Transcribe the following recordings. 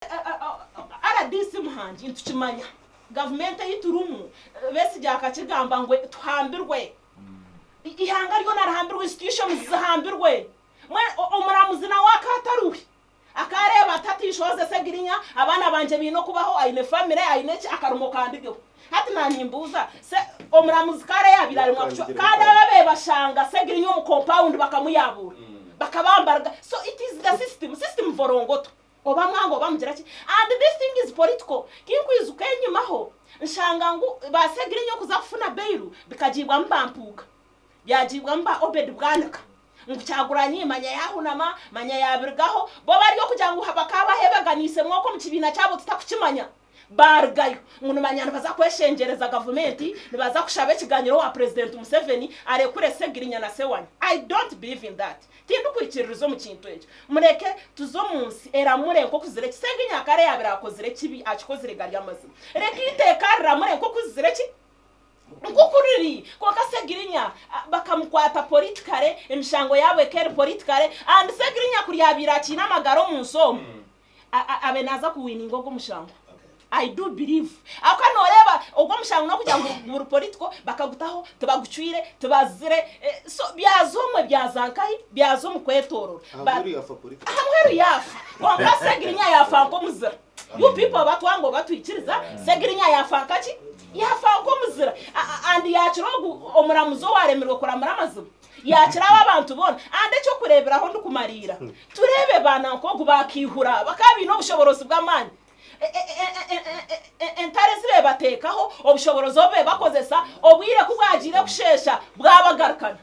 Rdc Muhangi nitukimanya gavumenti ei turimu, Besigye akakigamba ngu tuhambirwe, eihanga ryona rihambirwe, institutions zihambirwe, mbwenu omuramuzi nawe akaba atariwe, akareeba ati hati nshohoze Segirinya, abaana bangye baine okubaho, aine famire, aine ki, akarimo kandigeho. Hati naanye nimbuuza, omuramuzi kare yaabaire aremwa kucwa, kandi abo abeebashanga Segirinya omu compound bakamuyabuura, bakabambariga, so it is the system, system vorongoto. Oba mwanga oba mugira ki and this thing is political kinkwizuka enyimaho nshanga ngu ba Segirinya okuza kufuna bail bikagiibwamu ba Mpuuga byagiibwamu ba Obed Bwanika ngu Kyagulanyi manya yahunama manya yabirigaho bo bari okugira ngu bakaba bahebaganiisemu okwo omu kibiina kyabo tutakukimanya. Baarugayo ngu nimanya nibaza kweshengyereza gavumenti, nibaza kushaba ekiganyiro owa Purezidenti Museveni arekure Ssegirinya na Ssewanya. I don't believe in that. Tindikwikiririza omu kintu ekyo. Mureke tuze omu nsi eramure nk'oku zire ki. Ssegirinya kare yaabaire akozire ekibi, akikozire gari amazima. Reka eiteeka riramure nk'oku zizire ki? Nk'oku riri. Kwonka Ssegirinya bakamukwata politically, emishango yaabo eka eri politically and Ssegirinya kuri yaabaire akiine amagara omu nsi omu, abe naaza kuwininga ogwo mushango. I do believe. Ahabw'okuba nooreeba ogwo mushango n'okugira ngu guri political bakagutaho tibagucwire, tibazire so byaza omwe byaza nkahi? Byaza omu kwetoorora. Aha muheru yaafa political. Aha muheru yaafa. Kwonka Segirinya yaafa nk'omuzira. You people oba twanga oba twikiriza, Segirinya yaafa nkaki? Yaafa nk'omuzira. And yaakira ogu omuramuzi owaaremirwe kuramura amazima. Yaakira abo abantu boona. And eky'okureeberaho ndikumariira, tureebe ba nanka ogu bakaihura, bakaba baine obushoborozi bw'amaani. Entare ezi beebateekaho, obushoborozi obu beebakozesa, obwire ku bwagiire kusheesha bwabagarukana.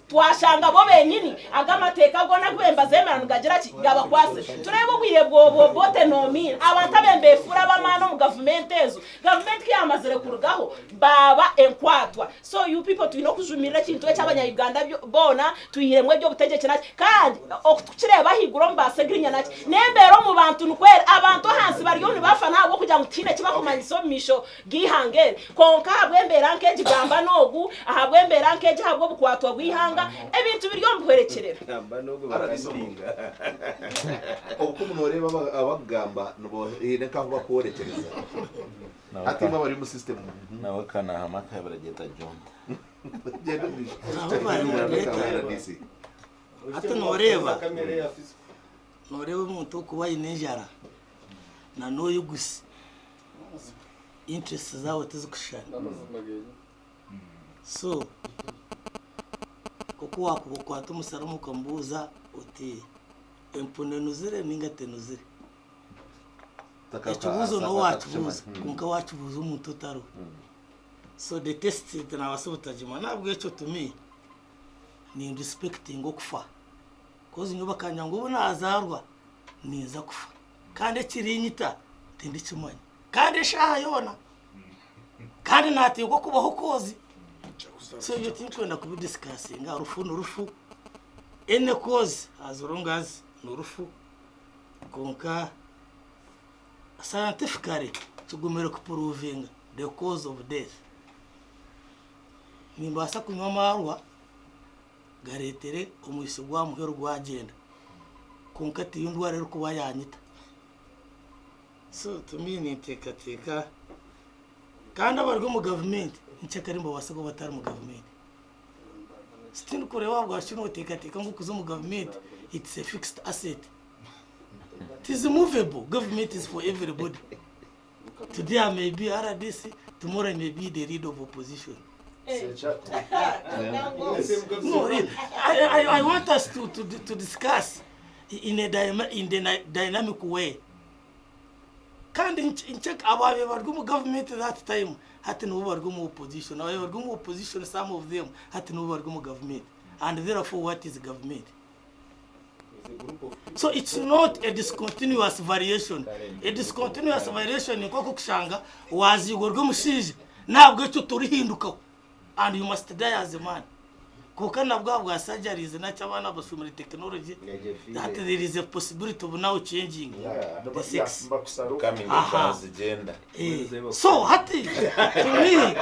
Twashanga bo benyini ago amateeka goona agu bembazeemera nigagira ki? Gabakwatsire. Tureebe obwire bw'obwo Obote n'Omin, abantu abembeefuura ab'amaani omu gavumenti ezo, gavumenti ku yaamazire kurugaho baaba enkwatwa. So you people twine okujumirira ekintu eki abanya Uganda boona twihiremu eby'obutegyeki naki kandi oku tukukireeba ahaiguru omu ba Segirinya naki n'embeera omu bantu nikwo eri. Abantu ahansi bariyo nibafa n'ahabw'okugira ngu tihaine eki bakumanyisa omu maisho g'eihanga eri. Kwonka ahabw'embeera nk'egi gamba n'ogu, ahabw'embeera nk'egi ahabw'obukwatwa bw'eihanga, ebintu biri omu buhwerekyerera. Gamba n'ogu RDC bakandinga. Obukumu nooreeba abakugamba haine nk'ahu bakworekyereza. Hati imwe abari omu system. Nawe kanahama akabira gyeta Jonta. Gyenda omu maisho. Aho bari RDC. Hati noreeba, noreeba omuntu okuba aine enjara na n'oyigusi interest zaabo tizikushushana. So nk'oku wakuba okwata omusaramu okamubuuza oti empunu enuzire ninga tenuzire? Ekibuuzo niwe wakibuuza kwonka wakibuuza omuntu otariwe. So the test nabaasa obutagimanya nahabwekyo to me ni respectinga okufa coz nyowe bakangira ngu obu nazaarwa ninza kufa kandi ekirinyita tindikimanya kandi eshaaha yoona kandi nateekwa kubaho coz so ebyo tindikwenda kubi discussinga rufu ni rufu any cause as long as ni rufu kwonka scientifically kigumire ku provinga the cause of death. Nimbaasa kunywa amaarwa gareetere omwitsyo gwa muheru gwagyenda kwonka tiyo ndwara erikuba yanyita. So to me ninteekateeka kandi abari omu gavumenti nikyo akari nibabaasa kuba batari mu gavumenti. Tindikureeba ahabwaki noteekateeka ngu okuza omu gavumenti it's a fixed asset. It is movable, government is for everybody. Today I may be RDC, tomorrow I may be the leader of opposition. No, I want us to discuss in a in the dynamic way. Kandi ncheck ababe bari omu government that time hati nibo bari omu opposition. Ababe bari omu opposition some of them hati nibo bari omu government. And therefore what is government? So it's not a discontinuous variation. A discontinuous variation ni nk'oku kushanga waziirwe ori omushaija nahabwekyo torihindukaho and you must die as a man. Kwonka nabwo ahabwa surgeries naki abaana bashomire technology that there is a possibility of now changing the sex. Coming Aha. transgender. So hati to me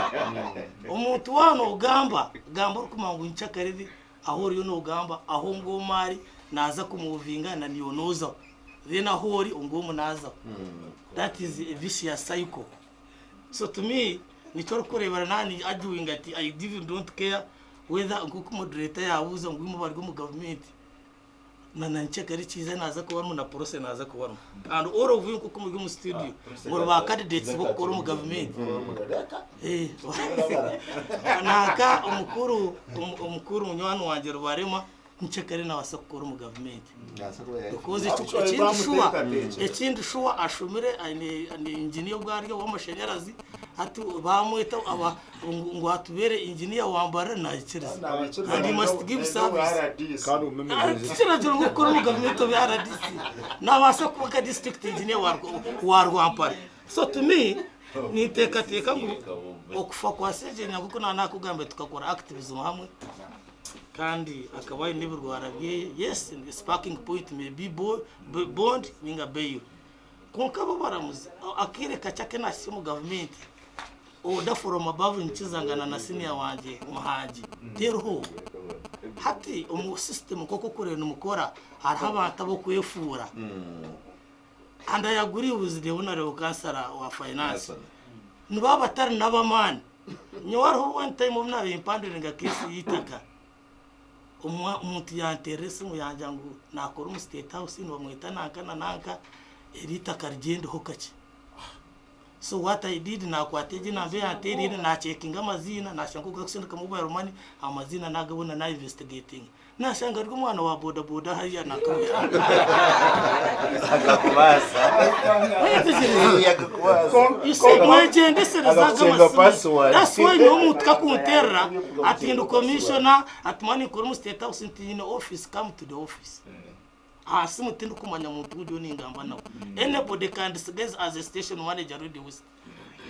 omuntu waaba nogamba gamba orikumanya ngu nkyakare ahu oriyo nogamba ahu ngu omwe ari naza kumuvinga na niiwe nozaho. Then ahu ori ongu omu naazaho. That is a vicious cycle. So to me nikyo orikureebera naaba ni arguing ati I even don't care whether nk'oku moderator yaabuuza ngu imwe abari omu gavumenti na na nikyeka erikiija naaza kuba arimu na Prossy naaza kuba arimu. And all of you nk'oku muri omu studio muri ba candidates b'okukora omu gavumenti. Eh, nanka omukuru omukuru munywani wangye Rubarema Nikyo kare nabaasa kukora omu gavumenti because ekindi shuwa ekindi shuwa ashomire aine inginiya obu ari ow'amashanyarazi hati bamweta ngu atubere inginiya wa Mbarara naikiriza and he must give service tikiragiro ngu kukora omu gavumenti obe RDC nabaasa kuba nka district engineer wa Rwampara so to me ninteekateeka ngu okufa kwa Ssegirinya nk'oku naanakugambire tukakora activism hamwe Kandi akaba aine ebirwara byeye, yes the sparking point may be bond ninga bail. Kwonka abo abaramuzi akaire kakye aku nahitsya omu gavumenti, order from above nikizangana na senior wangye Muhangi teriho. Hati omu system nkoku okuriyo nimukora hariho abantu abokwefuura and I agree with the honourable councillor wa finance nibaba batari nabamaani. Nyowe hariho one time obu naabaire mpandiringa case y'eitaka, omuntu yanteerera esimu yangira ngu naakora omu state house nibamweta nanka na nanka, eri eitaka rigyendeho kakye. So what I did naakwata egi enamba eyanteereire naacekinga amaziina naashanga nk'oku barikusindika mobile money amaziina naagabona na investigatinga. Naashanga ari omwana wa boda boda hariya nakabuya. Akakubaasa. Oyetegyereza? Akakubaasa. You see, mwegyendesereze aga Akakucenga masimu. password. That's why nyowe omuntu kakunterera ati ndi commissioner ati mani nkora omu state house nti nyine office come to the office. Aha simu tindikumanya muntu ou ndiyo ningamba nawe. Anybody can disguise as a station manager Radio West.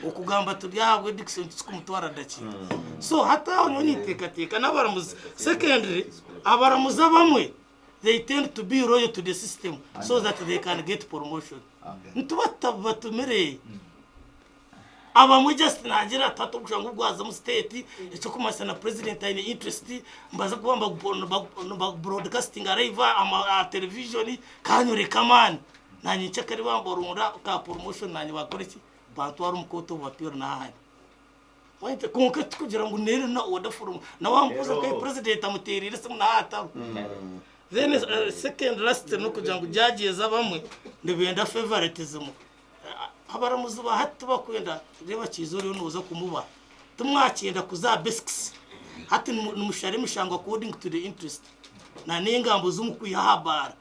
Okugamba turi ahabwe Dickson tikikumutwara dakiika. So hati aho nyowe ninteekateeka n'abaramuzi. Secondly, abaramuzi abamwe they tend to be loyal to the system so that they can get promotion. Nituba tutabatumire. Abamwe just naagira ati hati okushanga ogu waaza omu state ekirikumanyisa na president aine interest nibaza kuba nibaku broadcastinga live aha television kanyoreka amaani. Naanye nkyakare bamborora ka promotion naanye bakore ki bantware omu court obu bappeal nahandi. Wait kwonka tikugira ngu neri na order from na wamubuuza nka president amutereire esimu nawe ataba. Then second last nokugira ngu judges abamwe nibenda favoritism. Abaramuzi ba hati tibakwenda reeba Kiiza oriyo nooza kumuba timwakyenda kuza aha basics hati nimushara emishango according to the interest na n'engambo zimukwiha aha baara.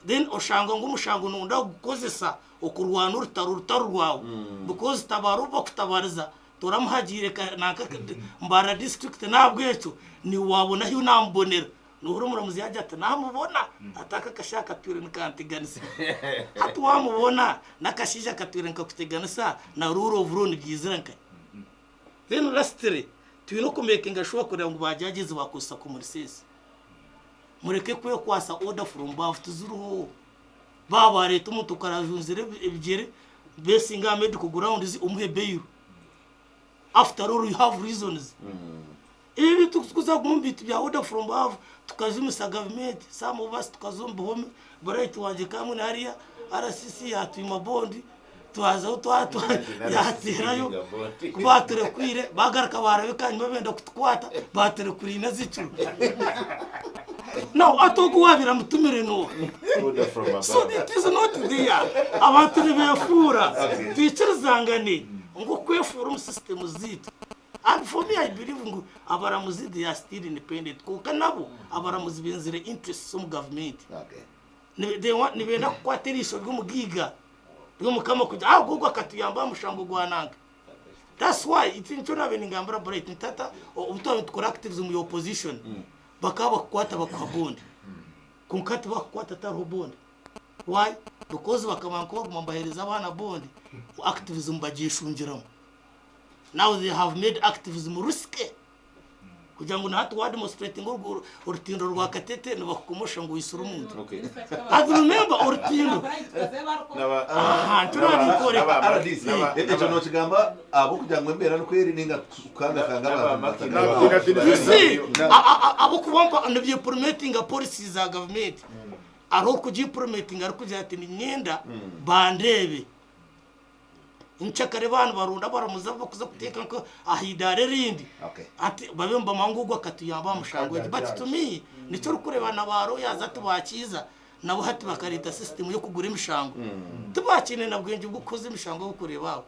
Then oshanga ngu omushango noyenda kugukozesa okurwana orutaro orutari rwawe because tabaara ou bakutabariza toramuhagiire nanka Mbarara district nahabwekyo niiwe wabona ahu namubonera nohurira omuramuzi yagira ati namubona ati aka akashaija katwire nikanteganisa hati wamubona nakashaija katwire nikakuteganisa na rule of law nibyizira nkahi then lastly twine okumekinga sure kureba ngu ba judges bakozesa common sense. Mureke kwekwasa order from above tiziriho. Baaba bareeta omuntu okarajunzire ebigyere besinga aha medical grounds omuhe bail. After all you have reasons. Ebi ebintu kuza kuguma omu bintu bya order from above tukajumisa government some of us tukaza omu bihome Bright wangye kamwe na hariya RCC yatwima bond twazaho yateerayo ku baaturekwire baagaruka baarabika hanyuma benda kutukwata baaturekura ina z'ekiro. Now hati ogu owaabaire amutumire n'oha? So it is not there. Abantu nibeefuura. Twikirizangane ngu okwefuura omu system zaitu. And for me I believe ngu abaramuzi they are still independent kwonka nabo abaramuzi benzire interests omu gavumenti. Nibenda kukwata eriisho ry'omugaiga ry'omukama kugira ahabwa ogu akatuyamba aha mushango gwa nanka. That's why eki nikyo naabaire ningambira Bright nti tata obu twaba nitukora activism ya opposition bakaba bakukwata bakuha bond kwonka hati bakukwata tihariho bond. Why? Because bakaba nk'abaguma nibaheereza abaana bond activism bagyeshungiramu. Now they have made activism risky. Kugira ngu na hati wademonstratinga orutindo rwa Katete nibakukomosha ngu oitsire omuntu. And remember orutindo. Aha, nikyo naabikworeka. RDC, ekyo nokigamba ahabw'okugira ngu embeera nikwo eri ninga kukangakanga abantu You see, ahabw'okuba nibyo implementinga policies za gavumenti. Hariho orikugiimpurimentinga arikugira ati niinyenda bandeebe. Nkyakare baaba nibaronda abaramuzi abu barikuza kuteeka nka aha idaara erindi, hati babe nibamanya ngu ogu akatuyamba aha mushango egi. But to me, nikyo orikureeba na ba lawyers hati baakiiza, nabo hati bakareeta system y'okugura emishango. Tibakiine na bwengye bw'okuhoza emishango obu orikureeba aho.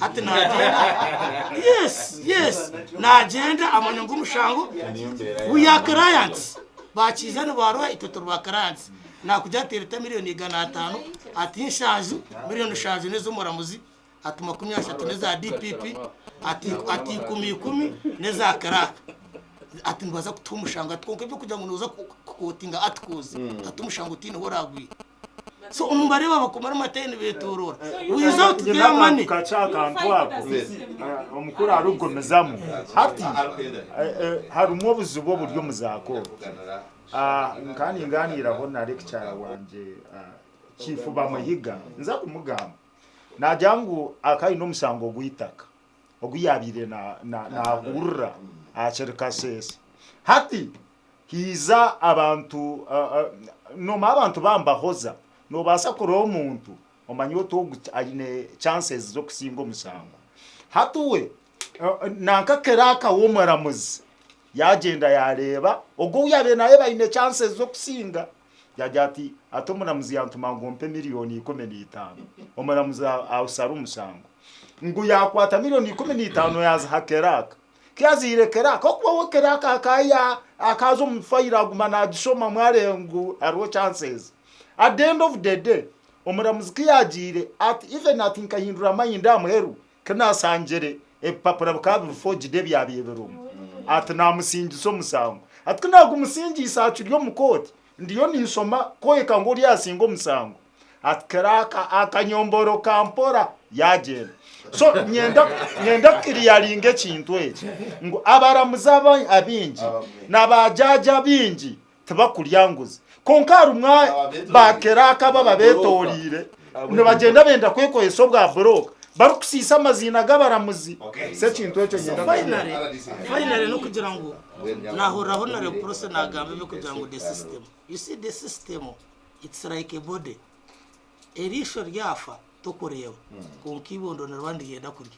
Hati nagyenda, yes, yes, nagyenda amanya ngu omushango, we are clients, bakiiza nibaroha itwe turi ba clients. Nakugira ati reta million 500, ati nshanju, million nshanju nez'omuramuzi, ati 30 neza DPP, ati ati ikumi ikumi neza clerk. Ati nibaza kutuha omushango, ati kwonka eby'okugira ngu noza kukotinga articles, ati omushango tihaine ahu oragwire. So nibareeba bakumara amatayi nibetorora without Nyine their akantu money. kakye akantu ako omukuru arikugumizamu hati harimu obuzibu oburi omu za kooti. Nkaba ningaaniiraho na lecturer wangye Chief Bamuhiga nza kumugamba naagira ngu akaba aine omushango gw'eitaka ogu yaabaire naahurira aha kiri Kasese. Hati Haija abantu, noomanya abantu baaba nibahoza, noobaasa kureeba omuntu omanye oti ogu aine chances z'okusinga omushango. Hati we nanka kiraaka w'omuramuzi yaagyenda yaareeba ogu ou yaabaire naareeba aine chances z'okusinga, yaagira ati hati omuramuzi yantuma ngu ompe miriyoni 15, omuramuzi ashare omushango. Ngu yaakwata miriyoni 15 yaaziha kiraaka. Ku yazaire Keraka, okuba we Keraka akaya akaza omu fayiro aguma nagishoma mwareeba ngu hariho chances. At the end of the day, omuramuzi ku yagiire ati even ati nkahindura mind aha muheru ku nasangire ebipapura bikaba biri forged ebyabaire birimu ati namusingisa omusango. Ati ku nagumusingiise akiri omu kooti ndiyo ninshoma kworeka ngu oriya asinga omusango. Ati Keraka akanyomboroka mpora yagyenda. So nyenda nyenda kukiriyaringa ekintu eki ngu abaramuzi abaingi na ba jaaji abaingi tibakurya nguzi. Kwonka harimu ba Keraka abo ababeetoreire nibagyenda benda kwekoresa obwa buroka barikusiisa amaziina g'abaramuzi. So ekintu ekyo nyenda Finally, finally n'okugira ngu nahurira Honorable Prossy nagamba eby'okugira ngu the system. You see the system It's like a body. Eriisho ryafa tokureeba kwonka eibondo niriba nirigyenda kurya.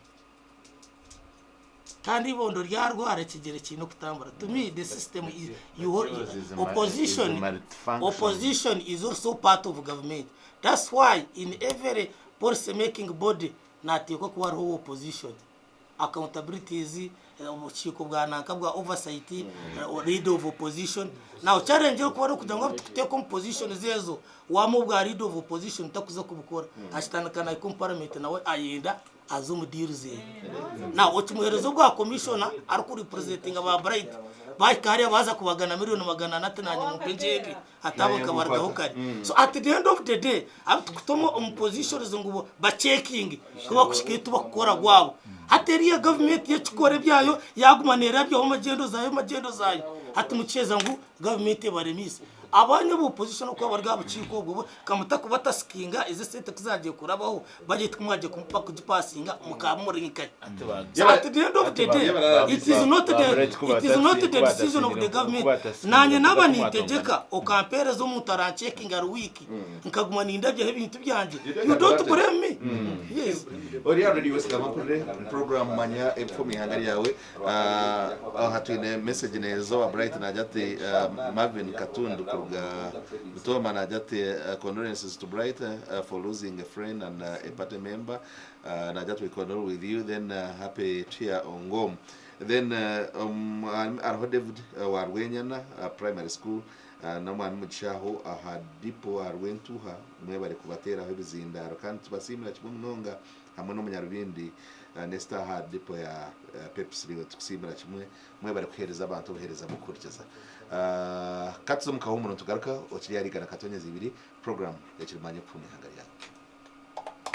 Kandi eibondo ryarwara ekigyere kiine okutambura. To me the system is you opposition opposition is also part of government. That's why in every policy making body nateekwa kuba hariho opposition. Accountabilities, obukiiko bwa nanka bwa oversight, leader of opposition. Now challenge erikuba n'okugira ngu abutukuteeka omu positions ezo, wamuha obwa leader of opposition takuza kubukora. Akitandika nahika omu parliament nawe ayenda aze omu deal zeye. Now okimuhereza obwa commissioner ariku representinga ba Bright, bahika hariya baza kubagana million 400 ati nanye mumpe ngyende. Hati abo nkabarugaho kare. So at the end of the day, abu tukuta omu positions ngu ba checkinge ku bakuhika ei tibakukora gwabo. Hati eriya gavumenti yo ekikora ebyayo yaguma nerabyaho magyendo zaayo magyendo zaayo. Hati mukiheza ngu gavumenti ebaremiise. Abanya aba opposition okuba bari aha bukiiko obwo bo kamutakubatasinga ezi esente kuzagiye kurabaho budget kumwagiye kugipasinga mukaba muri nkahi. So at the end of the day, it is not the, it is not the decision of the government. Nanye naba nintegyeka okampereza omuntu arancheckinga ari weak nkaguma nindabyaho ebintu byangye. You don't blame me. Yes. Ori aha Radio West Gamakurire program manya ebifo omu ihanga ryawe. Aha twine message neeza owa Bright naagira ati Marvin Katundu kuruga Butoma naagira ati condolences to Bright for losing a friend and a party member. Naagira ati we condole with you then happy Tia Ongom then hariho David owa Rwenyana primary school n'omwami Mugisha aho aha dipo aha Rwentuha mwebare kubateeraho ebizindaaro kandi tubasiimira kimwe munonga hamwe n'omunyarubindi Nesta aha dipo ya Pepsi nitukusiimira kimwe mwebare kuheereza abantu obuheereza bw'okuhurikiza. Ka tuze omu kahuumuro nitugaruka okiri ahari Igana Katonyeza ibiri program ekiri Manya Okuhuma Eihanga Ryawe.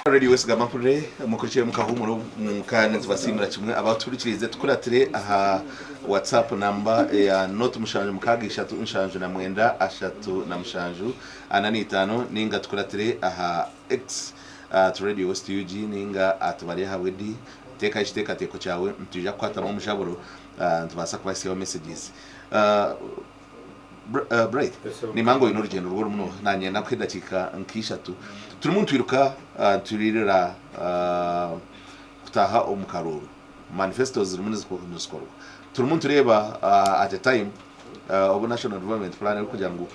Radio West Gamakurire mukurikire mukahumuro muka nitubasiimira kimwe abatuhurikiriize tukuratire aha WhatsApp namba ya noti 7 6 3 79 37 45 ninga tukuratire aha X at Radio West UG ninga at Baryahabwe D teekaho ekiteekateeko kyawe nitwija kukwatamu omujaburo nitubaasa kubahitsyaho messages. Bright, nimanya ngu oine orugyendo rw'orumu no nanye nakuha edakiika nk'ishatu. Turimu nitwiruka nitwiririra kutaaha omu karuuru. Manifestos zirimu nizikorwa. Turimu nitureeba at a time obu National Development Plan erikugira ngu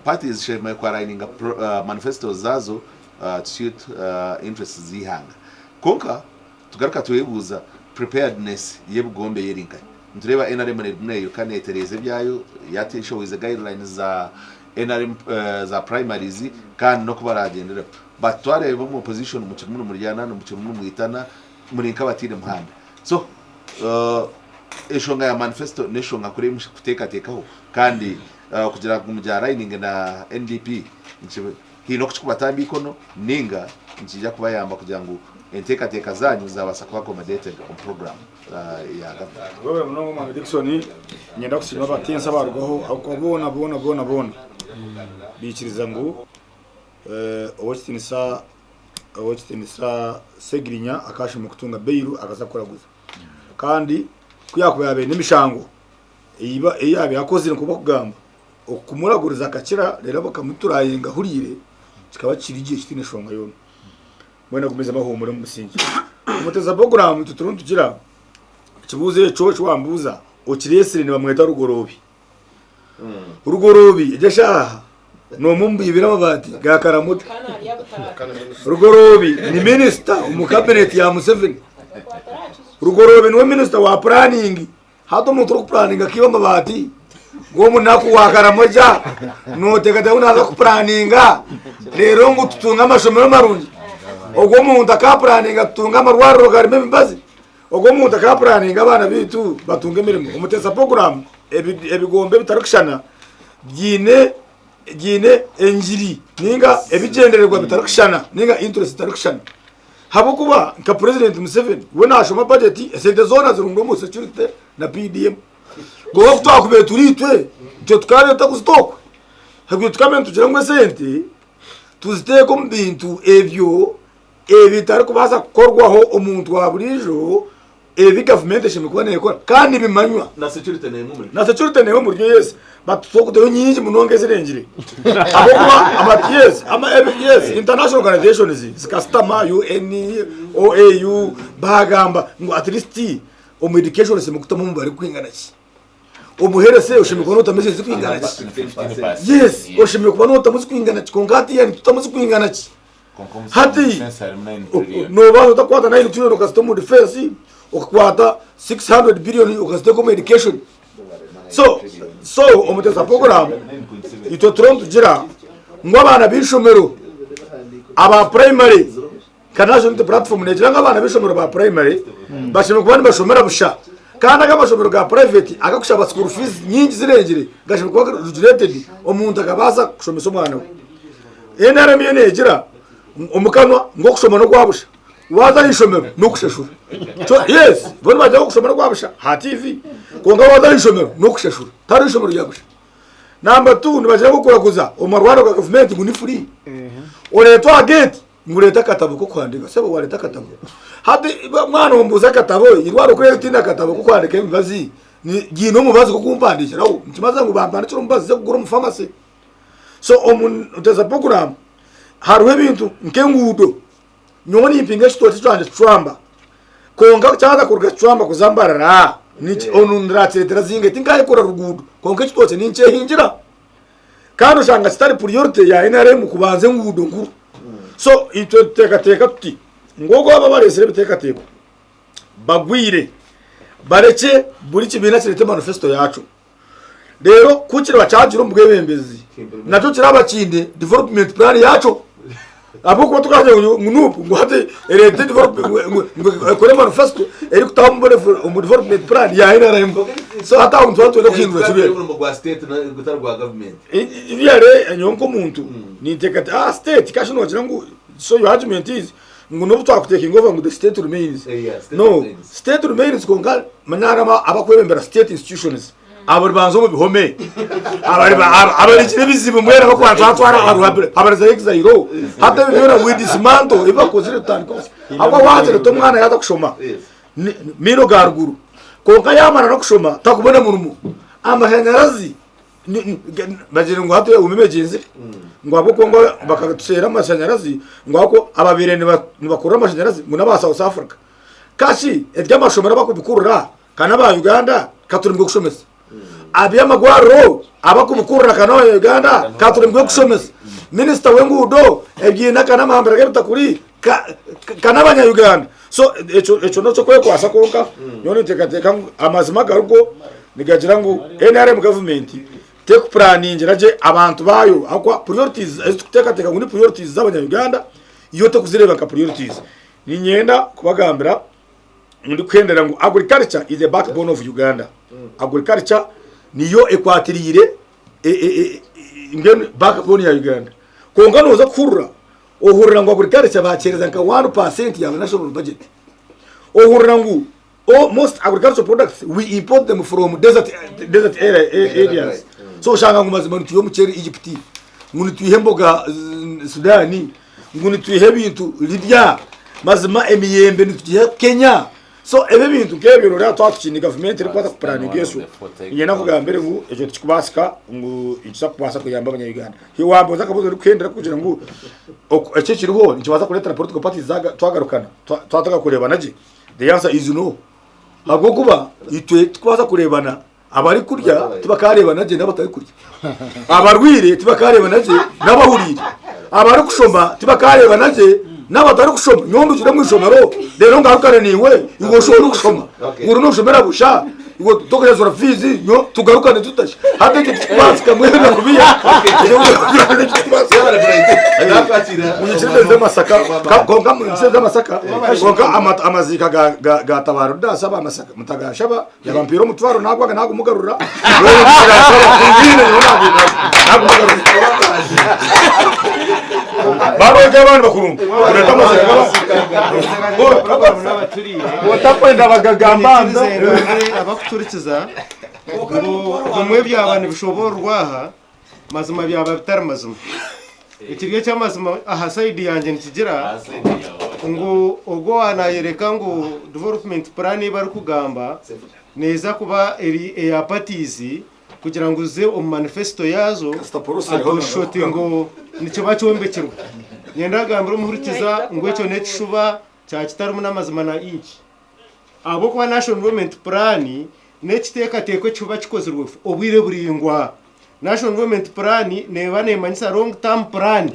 parties zishemereire ku aligninga manifestos zaazo to suit interests z'eihanga. Kwonka Tugaruka twebuuza preparedness y'ebigombe eri nkahi? Nitureeba nrm erimu neyiruka netereeza ebyayo, yatishowize guidelines za nrm za primaries kandi n'oku baragyendereho. But twareeba omu opposition mukirimu nimuryana, mukirimu nimwitana, muri nk'abataine muhanda. So enshonga ya manifesto n'enshonga nkuru ei kuteekateekaho kandi kugira ngu mugi-aligninge na NDP Haine oku kirikubatamba eikono nainga nikiija kubayamba kugira ngu enteekateeka zaanyu zaabaasa kuba accommodated omu puroguraamu ya gavumenti. Webale munonga Mwami Dickson, niinyenda kusiima abatensi abarugaho ahabw'okuba boona boona boona boona baikiriza ngu Owekitinisa Owekitinisa Ssegirinya akashemeriire kutunga bail akaza kuraguza kandi ku yakuba yabaire n'emishango ei yabaire akozire nk'oku bakugamba Okumuraguriza akakira reero bakamuturayinga ahuriire kikaba kiri gye kitaine nshonga yoona. Mbwenu agumizemu ahuumure omu busingye. Omuteza puroguraamu itwe turiyo nitugira ekibuuzo ekyo eki wambuuza okireetsire nibamweta Rugoroobi. Rugoroobi egi eshaaha n'omwe omu baibire amabaati ga Karamoja. Rugoroobi ni minisita omu kabineeti ya Museveni. Rugoroobi niwe minisita wa puraningi. Hati omuntu orikupuraninga akaiba amabaati g'omunaku wa Karamoja noteekateeka ngu naaza kupuraninga reero ngu tutunge amashomero marungi? Ogwo omuntu akapuraninga tutunge amarwariro garimu emibazi? Ogwo omuntu akapuraninga abaana baitu batunge emirimo? Omuteesa puroguraamu ebigombe ebitarikushushana biine biine engiri ninga ebigyendererwa bitarikushushana ninga interest zitarikushushana. Habwokuba nka President Museveni we nashoma budget esente zoona zirunga omu security na PDM. Kwonka ku twakubaire turi itwe, itwe tukareeta kuzita okwe. Habwe tukabaire nitugira ngu esente tuziteeke omu bintu ebyo ebitarikubaasa kukorwaho omuntu wa buriijo ebi gavumenti eshemereire kuba neekora kandi nibimanywa. Na security neemwe omuri Na security neemwe omuri byo yes but titwakutayo nyingi munonga ezirengire ahabw'okuba ama yes ama ebi yes international organizations zikasitama UN, OAU baagamba ngu at least omu education oshemereire kutamu omubare gurikwingana ki, omu health oshemereire kuba nootamu ezirikwingana ki, yes oshemereire kuba nootamu ezirikwingana ki kwonka hatiiya nitutamu ezirikwingana ki. Hati noobaasa ota kukwata 9 trillion okazita omu defense, okakwata 600 billion okaziteeka omu education. So, so omuteesa program itwe turiyo nitugira ngu abaana b'eishomero aba primary nka National Unity Platform neegira ngu abaana b'eishomero ba primary bashemereire kuba nibashomera busha kandi aga amashomero ga private agakushaba school fees nyingi zirengire gashemereire kuba gari regulated omuntu akabaasa kushomesa omwana we. NRM yo neegira omu kanwa ngu okushoma n'okwa busha, waaza aha ishomero n'okushashura. Yes, bo nibagira ngu okushoma n'okwa busha aha TV, kwonka waaza aha ishomero n'okushashura, tihariho ishomero rya busha. Namba tu nibagira ngu okuraguza omu marwariro ga gavumenti ngu ni free, oreetwa aha geeti ngu reeta akatabo k'okuhandiika, sebo waareeta akatabo? Hati mwana ombuuza akatabo, eirwariro ku riritinda akatabo k'okuhandiika emibazi, ryine omubazi gw'okumpandiikiraho, nikimanyisa ngu bampandikire omubazi nze kugura omu pharmacy. So omu nteza program hariho ebintu nk'enguudo nyowe nimpinga ekitookye kyangye kicwamba kwonka kyaza kuruga kicwamba kuza mbarara onu ndirakireetera zinga tinkayekora ruguudo kwonka ekitookye ninkyehingira kandi oshanga kitari priority ya NRM kubanza enguudo nkuru so itwe tuteekateeka tuti ngu ogu aba abareetsire ebiteekateeko bagwire barekye buri kibiina kireete manifesto yaakyo. Reero ku kiriba kyagira omu bwebembezi nakyo kiraba kiine development plan yakyo ahabw'okuba tukagira ngu nup ngu hati ereete ngu ekore manifesto erikutaho omu development plan ya NRM so hati aho nituba nitwenda kuhindura kiriya Omurimo gwa state gutari gwa government. Really nyowe nk'omuntu ninteekateeka state kashi noogira ngu so your argument is ngu n'obu twakutekinga over ngu the state remains Yeah, state no remains. state remains kwonka manya harimu abakwebembera state institutions abo ribanza omu bihome abarikire ebizibu mbwenu abakubanza batwara aha abariza exile hati ebyo byona we dismantle ebi bakozire tutandika busya ahabw'okuba wagira oti omwana yaaza kushoma maino ga ruguru kwonka yamara n'okushoma takubona murimo amashanyarazi. Bagira ngu hati ewumi begyenzire ngu ahabw'okuba ngu bakatuseera amashanyarazi ngu ahabw'okuba ababaire nibakurura amashanyarazi ngu n'aba South Africa. Kashi eby'amashomero abakubikurura ka n'aba Uganda katuremwe kushomesa? Aby'amagwariro abakubikurura ka n'aba Uganda katuremwe kushomesa? Minisita w'enguudo ebiina ka n'amahambira g'ebitakuri ka ka n'abanya Uganda? So ekyo ekyo n'eky'okwekwasa kwonka nyowe ninteekateeka ngu amazima agarigo nigagira ngu NRM gavumenti tekupuraningira gye abantu baayo ahabw'okuba priorities ezi turikuteekateeka ngu ni priorities z'abanya Uganda yo tekuzireeba nka priorities. Niinyenda kubagambira ndikuhendera ngu agriculture is the backbone of Uganda. Agriculture niyo ekwatiriire mbwenu backbone ya Uganda. Kwonka nooza kuhurira ohurira ngu agriculture bakyeereza nka 1% ya national budget. Ohurira ngu all, most agricultural products we import them from desert, desert area, areas. So oshanga ngu mazima nitwiha omuceeri Egypt, ngu nitwiha emboga Sudan, ngu nitwiha ebintu Libya, mazima emiyembe nitugiha Kenya. So ebi ebintu nk'ebyo noreeba twaba tukiine gavumenti erikubaasa kupuraninga esyo, niinyenda nkugambire ngu ekyo tikikubaasika ngu nikiza kubaasa kuyamba abanya-Uganda. Wambuuza akabuuzo orikuhendera kugira ngu eki ekiriho nikibaasa kureetera political parties twagarukana, twatandika kureebana gye, the answer is no. Ahabw'okuba itwe tikubaasa kureebana Abarikurya tibakaareebana gye n'abatarikurya. Abarwaire tibakaareebana gye n'abahuriire. Abarikushoma tibakaareebana gye n'abatarikushoma. Nyowe ndugire omu ishomero reero ngarukane naiwe, iwe oshuba orikushoma. Ori nooshomera busha, iwe tokushashura fiizi, nyowe tugarukane tuta shi? Hati ekyo tikikubaasika mbwenu nakubiiha. Ekyo tikikubaasika. Munyikirize nze Masaka, kwonka munyikirize nze Masaka, kwonka amaziika ga Tabaro Didas aba Masaka mutagashaba. Yaba mpiire omutwaro nagwaga nagumugarura baroge abandi bakuru kureta amazima Otakwenda bagagamba ndo abakuturikiza ngu bimwe byaba nibishoboororwa aha mazima byaba bitari mazima. Ekiri eky'amazima aha sayidi yangye nikigira ngu ogwo owaanayereka ngu development plan ei barikugamba neeza kuba eri eya parties kugira ngu zize omu manifesto yaazo atoshusha oti ngu nikiba kyombekirwe. Niinyenda kugambira omuhurikiza ngu ekyo n'ekishuba kya kitarimu n'amazima na inch. Ahabw'okuba National Development Plan n'ekiteekateeko ekikuba kikozirwe obwire buraingwa. National Development Plan neeba neemanyisa long term plan.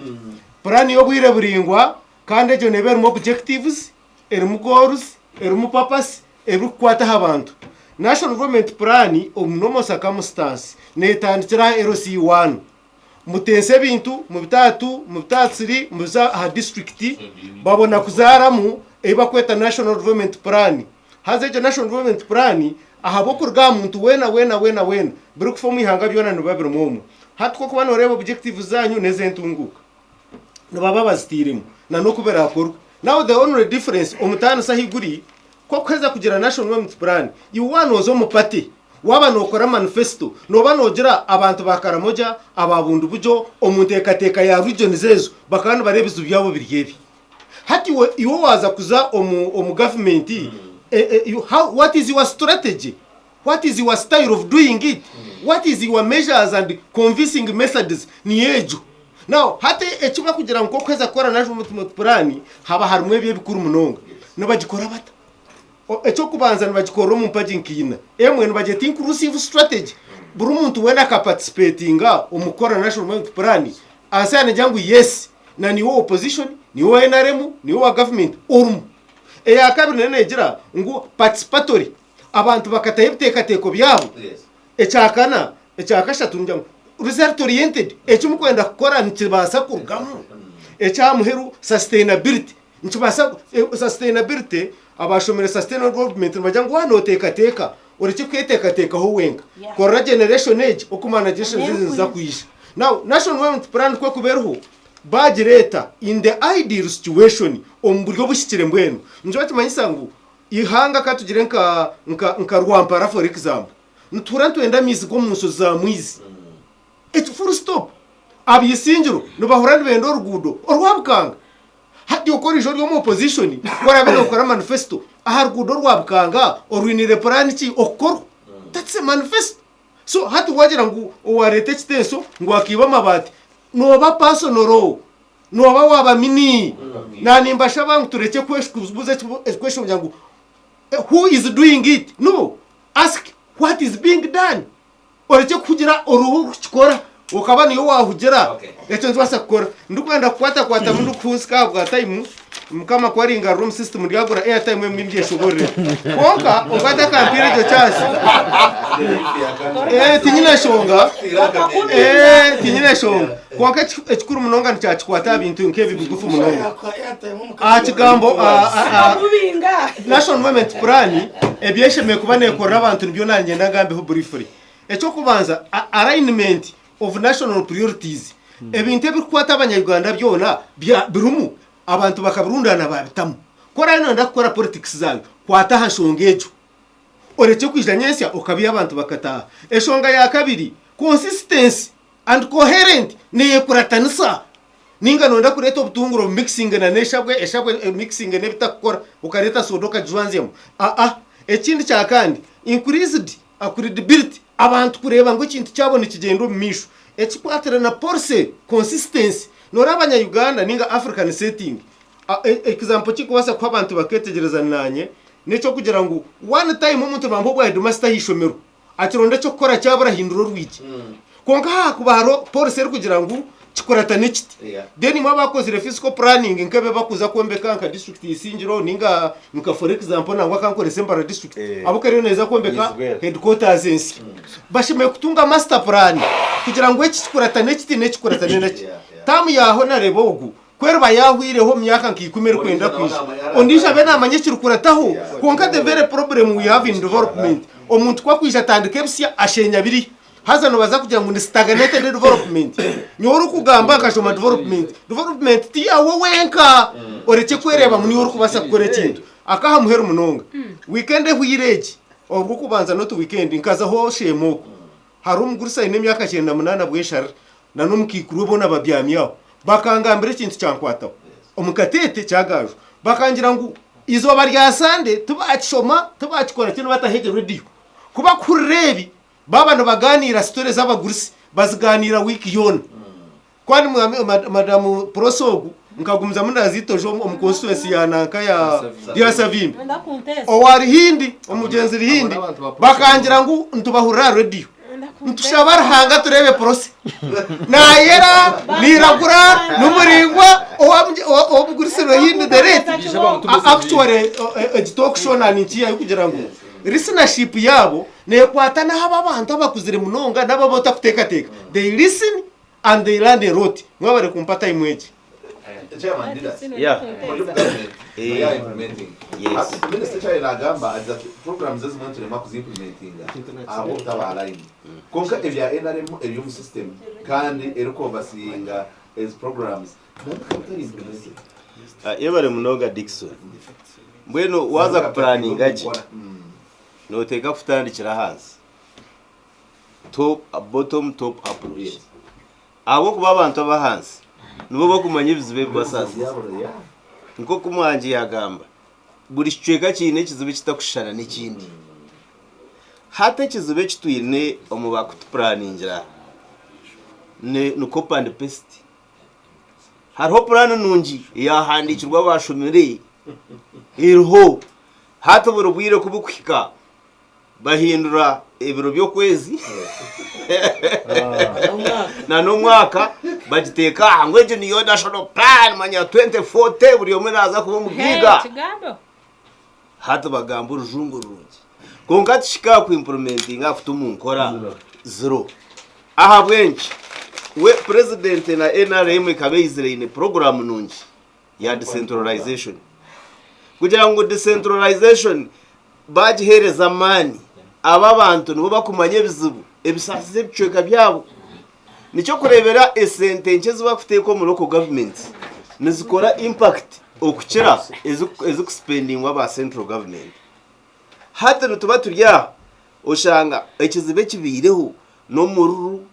Puraani y'obwire buraingwa kandi egyo neeba erimu objectives, erimu goals, erimu purpose ebirikukwata aha bantu. National Development Plan omu normal circumstance neetandikira aha LC one. Mutense ebintu mubite aha tu, mubite aha tsiri, mubize aha disiturikiti, babona kuzaaramu ei barikweta National Development Plan. Haza egyo National Development Plan ahabw'okuruga aha muntu weena weena weena weena, birikufa omu ihanga byona nibiba birimu omwo. Hati ku orikuba nooreeba objectives zaanyu n'ez'entunguuka, nibaba bazitairemu na n'oku biraakorwe. Now the only difference, omutaaniso ahu guri, ku orikuheza kugira National Development Plan, iwe waaba nooza omu party, Waaba nookora manifesito, nooba noogira abantu ba Karamoja, aba Bundibugyo, omu nteekateeka ya regions ezo bakaba nibareeba ebizibu byabo biri ebi. Hati iwe iwe waaza kuza omu omu gavumenti, how what is your strategy? What is your style of doing it? What is your measures and convincing methods? Niyo egyo. Now hati eki barikugira ngu nk'okuheza kukora National Development Plan, haba harimu ebi ebikuru munonga. Nibagikora bata? Eky'okubanza nibagikorera omu mpagi nka ina. Emwe nibagyeta inclusive strategy. Buri muntu weena akaparticipatinga omu kukora National Development Plan, ahansi aha negira ngu yes, na niiwe owa opposition, niiwe owa nrm, niiwe owa government orimu. Eya kabiri nayo negira ngu participatory, abantu bakataho ebiteekateeko byabo. Ekyakana, ekyakashatu nigira ngu result oriented, eki murikwenda kukora nikibaasa kurugamu. Eky'aha muheru sustainability. Nikibaasa sustainability abashomire sustainable development nibagira ngu waaba nooteekateeka orekye kweteekateekaho wenka. Korera generation egi okumara na generations ezi niziza kwija. Now national development plan ku erikuba eriho baagireeta in the ideal situation omu buryo obuhikire mbwenu nikiba nikimanyisa ngu eihanga ka tugire nka nka nka Rwampara for example nituhurira nitwenda amaizi g'omu nshozi za Mwizi. Ekyo full stop. Ab'eisingiro nibahurira nibenda oruguudo orwa Bukanga. Hati oku oriija ori omu opposition ku oraabe nookora manifesto aha ruguudo orwa Bukanga orwiniire puraani ki okukorwa? That's a manifesto. So hati wagira ngu owareeta ekiteeso ngu akiiba amabaati nooba personal, nooba waaba mini. Na nimbashaba ngu turekye kubuuza ekikweshongya ngu who is doing it? No, ask what is being done. Orekye kuhugira oruhu orikukikora okaba niiwe waahugira. Ekyo nikibaasa kukora. Ndikwenda kukwatakwatamu ndikuhunsika ahabwa time, Mukama ku aringarura omu system ndyagura airtime emwe ngyeshoborere. Kwonka okwate akampiire egyo chance. Eh, tinyine nshonga. Eh, tinyine nshonga. Kwonka ekikuru munonga nikyakikwata aha bintu nk'ebi bigufu munonga. Aha kigambo National Movement Plan ebyeshemereire kuba neekorera abantu nibyo nangenda ngambeho briefly. Eky'okubanza, alignment of national priorities. Ebintu ebirikukwata abanya-Uganda byona birimu, abantu bakabirundaana baabitamu. Ku oraabe nooyenda kukora politics zaawe, kwata aha nshonga egyo. Orekye kwija nyentsya okabiha abantu bakataaha. Enshonga ya kabiri, consistency and coherent neyekuratanisa. Ninga noyenda kureeta obutunguru obu mixinge na n'eshabwe, eshabwe emixinge n'ebitakukora okareeta soda okagijwanzyamu. Aa. Ekindi kya kandi, increased credibility, abantu kureeba ngu ekintu kyabo nikigyenda omu maisho. Ekikwatire na policy consistency, noreeba abanya Uganda ninga African setting, example ekikubaasa kuha abantu baketegyereza nanye, n'ekyokugira ngu one time omuntu nibamuha obwa headmaster ah'eishomero, Akironda eky'okukora kyabura ahindura orwigi. Kwonka hakuba hariho policy erikugira ngu kikuratane kiti, then imwe abakozire physical planning nk'ebi bakuza kwombeka nka district Isingiro ninga nka for example nangwa kankorese Mbarara district ahabw'okuba eriyo neeza kwombeka headquarters ensya. Bashemereire kutunga master plan kugira ngu eki kikuratane kiti n'eki kikuratane naki. Term ya Honarebo ogu Ku eriba yaahweireho omu myaka nka ikumi erikwenda kwija, ondiijo abe naamanya ekirikurataho. Kwonka the very problem we have in development, omuntu ku akwija atandika ebisya asheenya biriya. Haza noobaasa kugira ngu ni stagnated development. Nyowe orikugamba nkashoma development, development ti yaawe wenka. Orekye kwereeba ngu niiwe orikubaasa kukora ekintu. Ak'aha muheru munonga, weekend ehweire egi, Orwokubanza not weekend, nkazaho Sheema okwo. Hariho omugurusi aine emyaka 98 bwesharire na n'omukaikuru we boona babyami aho. Bakangambira ekintu kyankwataho. Omu kateete kyagaajwa. Bakangira ngu eizooba rya Sande tibakishoma, tibakikora ki nibataho egyo rediyo. Ku bakuhurira ebi, baaba nibagaaniira sitore z'abagurusi, bazigaaniira wiiki yoona. Kwani mwami madamu Prossy ogu nkagumizamu naziita oje omu constituency ya nanka ya ya Savimbi owa Rihindi omugyenzi Rihindi bakangira ngu nitubahurira aha radio nitushaba Ruhanga tureebe Prossy nayera niragura nimuraingwa owomugurisi Rihindi the late actually egi talk show naninkiihayo kugira ngu listenership yaabo nekwata n'aha abantu abakuzire munonga n'abo abu otakuteekateeka they listen And they learned a lot. Mwebare kumpa time egi. Chairman Didas, Yeah. muri government, Eh. we are implementing. Yes. Ati minister kyari nagamba agira ati programs ezimwe niturema kuzimplementinga ahabw'obutaba aligned. Kwonka ebya NRM eri omu system kandi erikuoverseeinga ezi programs nabyo bikaba bitari implemented. Ah, yebare munonga Dickson. Mbwenu waza kupuraninga gye noteeka kutandikira ahansi. Top bottom top approach ahabw'okuba abantu ab'ahansi nibo bakumanya ebizibu ebibasaasize. Nk'oku Mwangi yaagamba, buri kicweka kiine ekizibu ekitakushushana n'ekindi. Hati ekizibu eki twine omu bakutupuraningira ni ni copy and paste. Hariho puraani nungi eyaahandiikirwe abaashomire eriho, hati buri bwire ku bukuhika bahindura ebiro by'okwezi na n'omwaka bagiteeka aha ngu egyo niyo national plan manya 2040 buri omwe naaza kuba omugaiga Kigambo. hati bagamba orujungu rurungi kwonka tuhika aha kuimpurumentinga aha kuta omu nkora ziro ahabw'enki we purezidenti na nrm ekaba eizire eine puroguraamu nungi ya decentralization kugira ngu decentralization bagihereza amaani aba abantu nibo bakumanya ebizibu ebisaasize ebicweka byabo nikyo kureebera esente nkye ezi bakuteeka omu local government nizikora impact okukira ezikusipendingwa aba central government hati nituba turi aha oshanga ekizibu ekibaireho n'omururu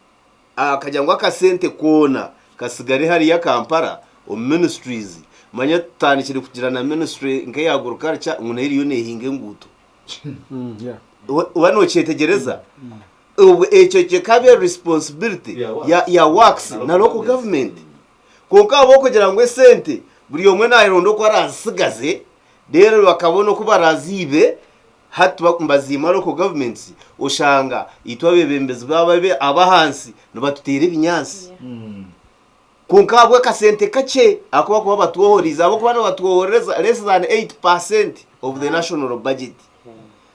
Akagira ngu akasente koona kasigare hariya Kampala omu ministries. Manya tutandikire kugira na ministry nk'eya agriculture ngu nayo eriyo nehinga enguuto. Oba nokyetegyereza? Obwe ekyo kikaba eri responsibility ya ya works na local government. Kwonka ahabw'okugira ngu esente buri omwe naayeronda oku araazisigaze, reero bakabona oku baraaziibe, hati nibaziima local governments, oshanga itwe abeebembezi baabo ab'ahansi nibatuteera ebinyaatsi. Kwonka ahabw'akasente kakye aku barikuba batwohoreize, ahabw'okuba nibatwohorereza less than 8% of the national budget.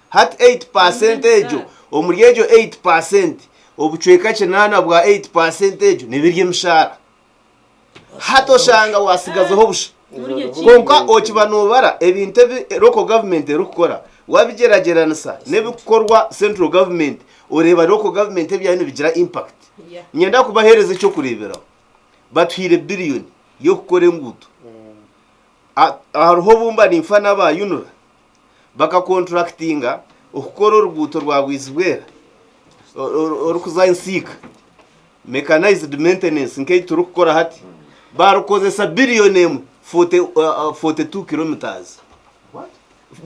Hati 8% egyo, omuri egyo 8%, obucweka kinaana bwa 8% egyo nebiri emishaara. Hati oshanga wasigazaho busha. Kwonka okiba nobara ebintu ebi local government erikukora, wabigyeragyeranisa n'ebikukorwa central government, oreeba local government ebyayo nibigira impact. Niinyenda kubaheereza eky'okureeberaho. Batuhaire billion y'okukora enguuto. Hariho obu mba ninfa n'aba UNRA, bakakonturakitinga okukora oruguuto rwa Bwizibwera orikuza Nsiika, mechanized maintenance nk'ei turikukora hati, baarukozesa billion emwe 42 kilometres.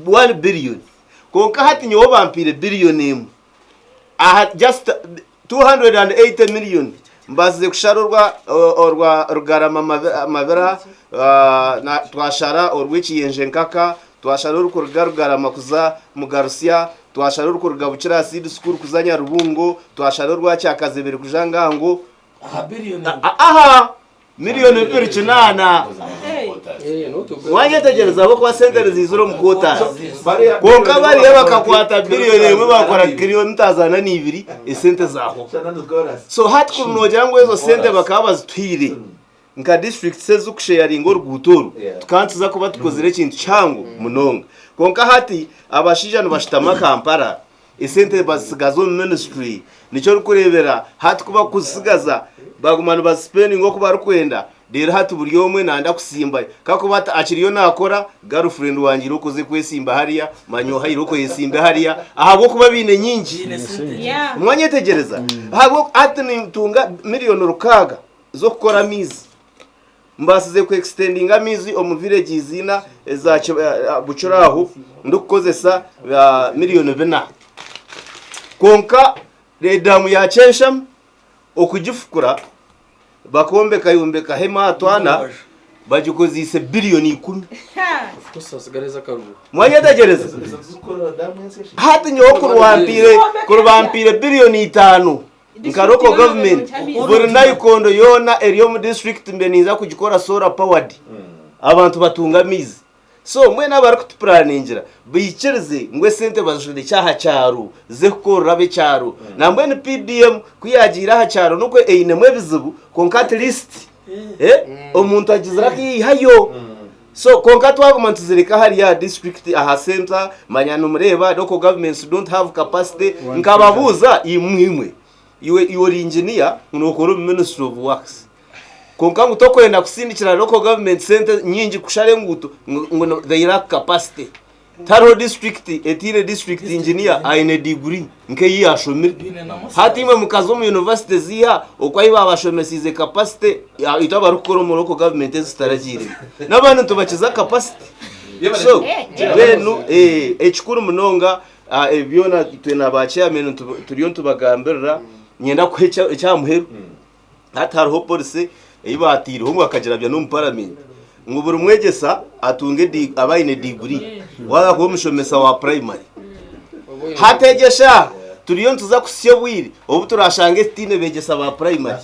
1 billion. Kwonka hati nyowe bampaire billion emwe aha just 280 million mbaasize kushara orwa orwa Rugarama Mabira, twashara orw'Ekiyenje Nkaka, twashara orurikuruga Rugarama kuza Mugarusya, twashara orurikuruga Bukira Seed School kuza Nyarubungo, twashara orwa Kyakazebere kuja Ngango. Aha! Miriyoni 28. Wanyetegyereza ahabw'okuba sente niziizira omu quarters. Kwonka bariya bakakwata biliyoni emwe bakora kilomitazi ana n'ibiri esente zahwaho. So hati kuri noogira ngu ezo sente bakaba bazituhaire nka districts ezirikusheyaringa oruguuto oru, tukaba nituza kuba tukozire ekintu kihango munonga. Kwonka hati abashaija nibashutama Kampala Esente bazitsigaza omu ministry nikyo orikureebera hati ku bakuzitsigaza baguma nibazisipendinga oku barikwenda reero hati buri omwe nayenda kutsimbayo kakuba ati akiriyo nakora girlfriend wangye irooko oze kwetsimba hariya manya oha irooko oyetsimbe hariya ahabw'okuba baine nyingi mwanyetegyereza hati nintunga miriyoni rukaaga z'okukora amaizi Mbaasize ku extendinga amaizi omu villages ina eza Bucura aho ndikukozesa miriyoni bina. Kwonka edamu ya Kyenshamu okugifukura bakombeka yombekaho emaato ana bagikozeise biliyoni ikumi. Mwanyetegyereza? Hati nyowe kuri bampiire biliyoni itaano Nka local government buri nayikondo yoona eri omu district mbe ninza kugikora solar powered abantu batunge amaizi. So mbwenu abarikutupuraningira baikirize ngu esente bazirekye aha kyaro zize kukorera ab'ekyaro. Nambwenu PDM ku yagiire aha kyaro nikwo einemu ebizibu kwonka at least omuntu agizire akeihayo. So kwonka twaguma nituzireka hariya aha district aha centre manya nimureeba local governments don't have capacity nkababuuza imwe imwe iwe iwe ori engineer nokora omu ministry of works kwonka ngu tokwenda kusindikira local government sente nyingi kushara enguuto ngu ngu they lack capacity Tihariho district etaine district engineer aine degree nk'ei yashomire. Hati imwe mukaza omu university ziiha oku ahu babashomesiize capacity itwe abarikukora omu local government ezi tutaragiiremu. N'abandi nitubakiza capacity. So mbwenu ekikuru munonga ebi byona itwe na ba chairman turiyo nitubagambirira niinyenda kuha eky'aha muheru. Hati hariho policy ei baataireho ngu akagirabya n'omu paramenti ngu buri mwegyesa atunge abe aine diguri waaza kuba omushomesa wa purayimari. Hati egyo eshaaha turiyo nituza kuhitsya obwire obu turaashange tutaine beegyesa ba purayimari.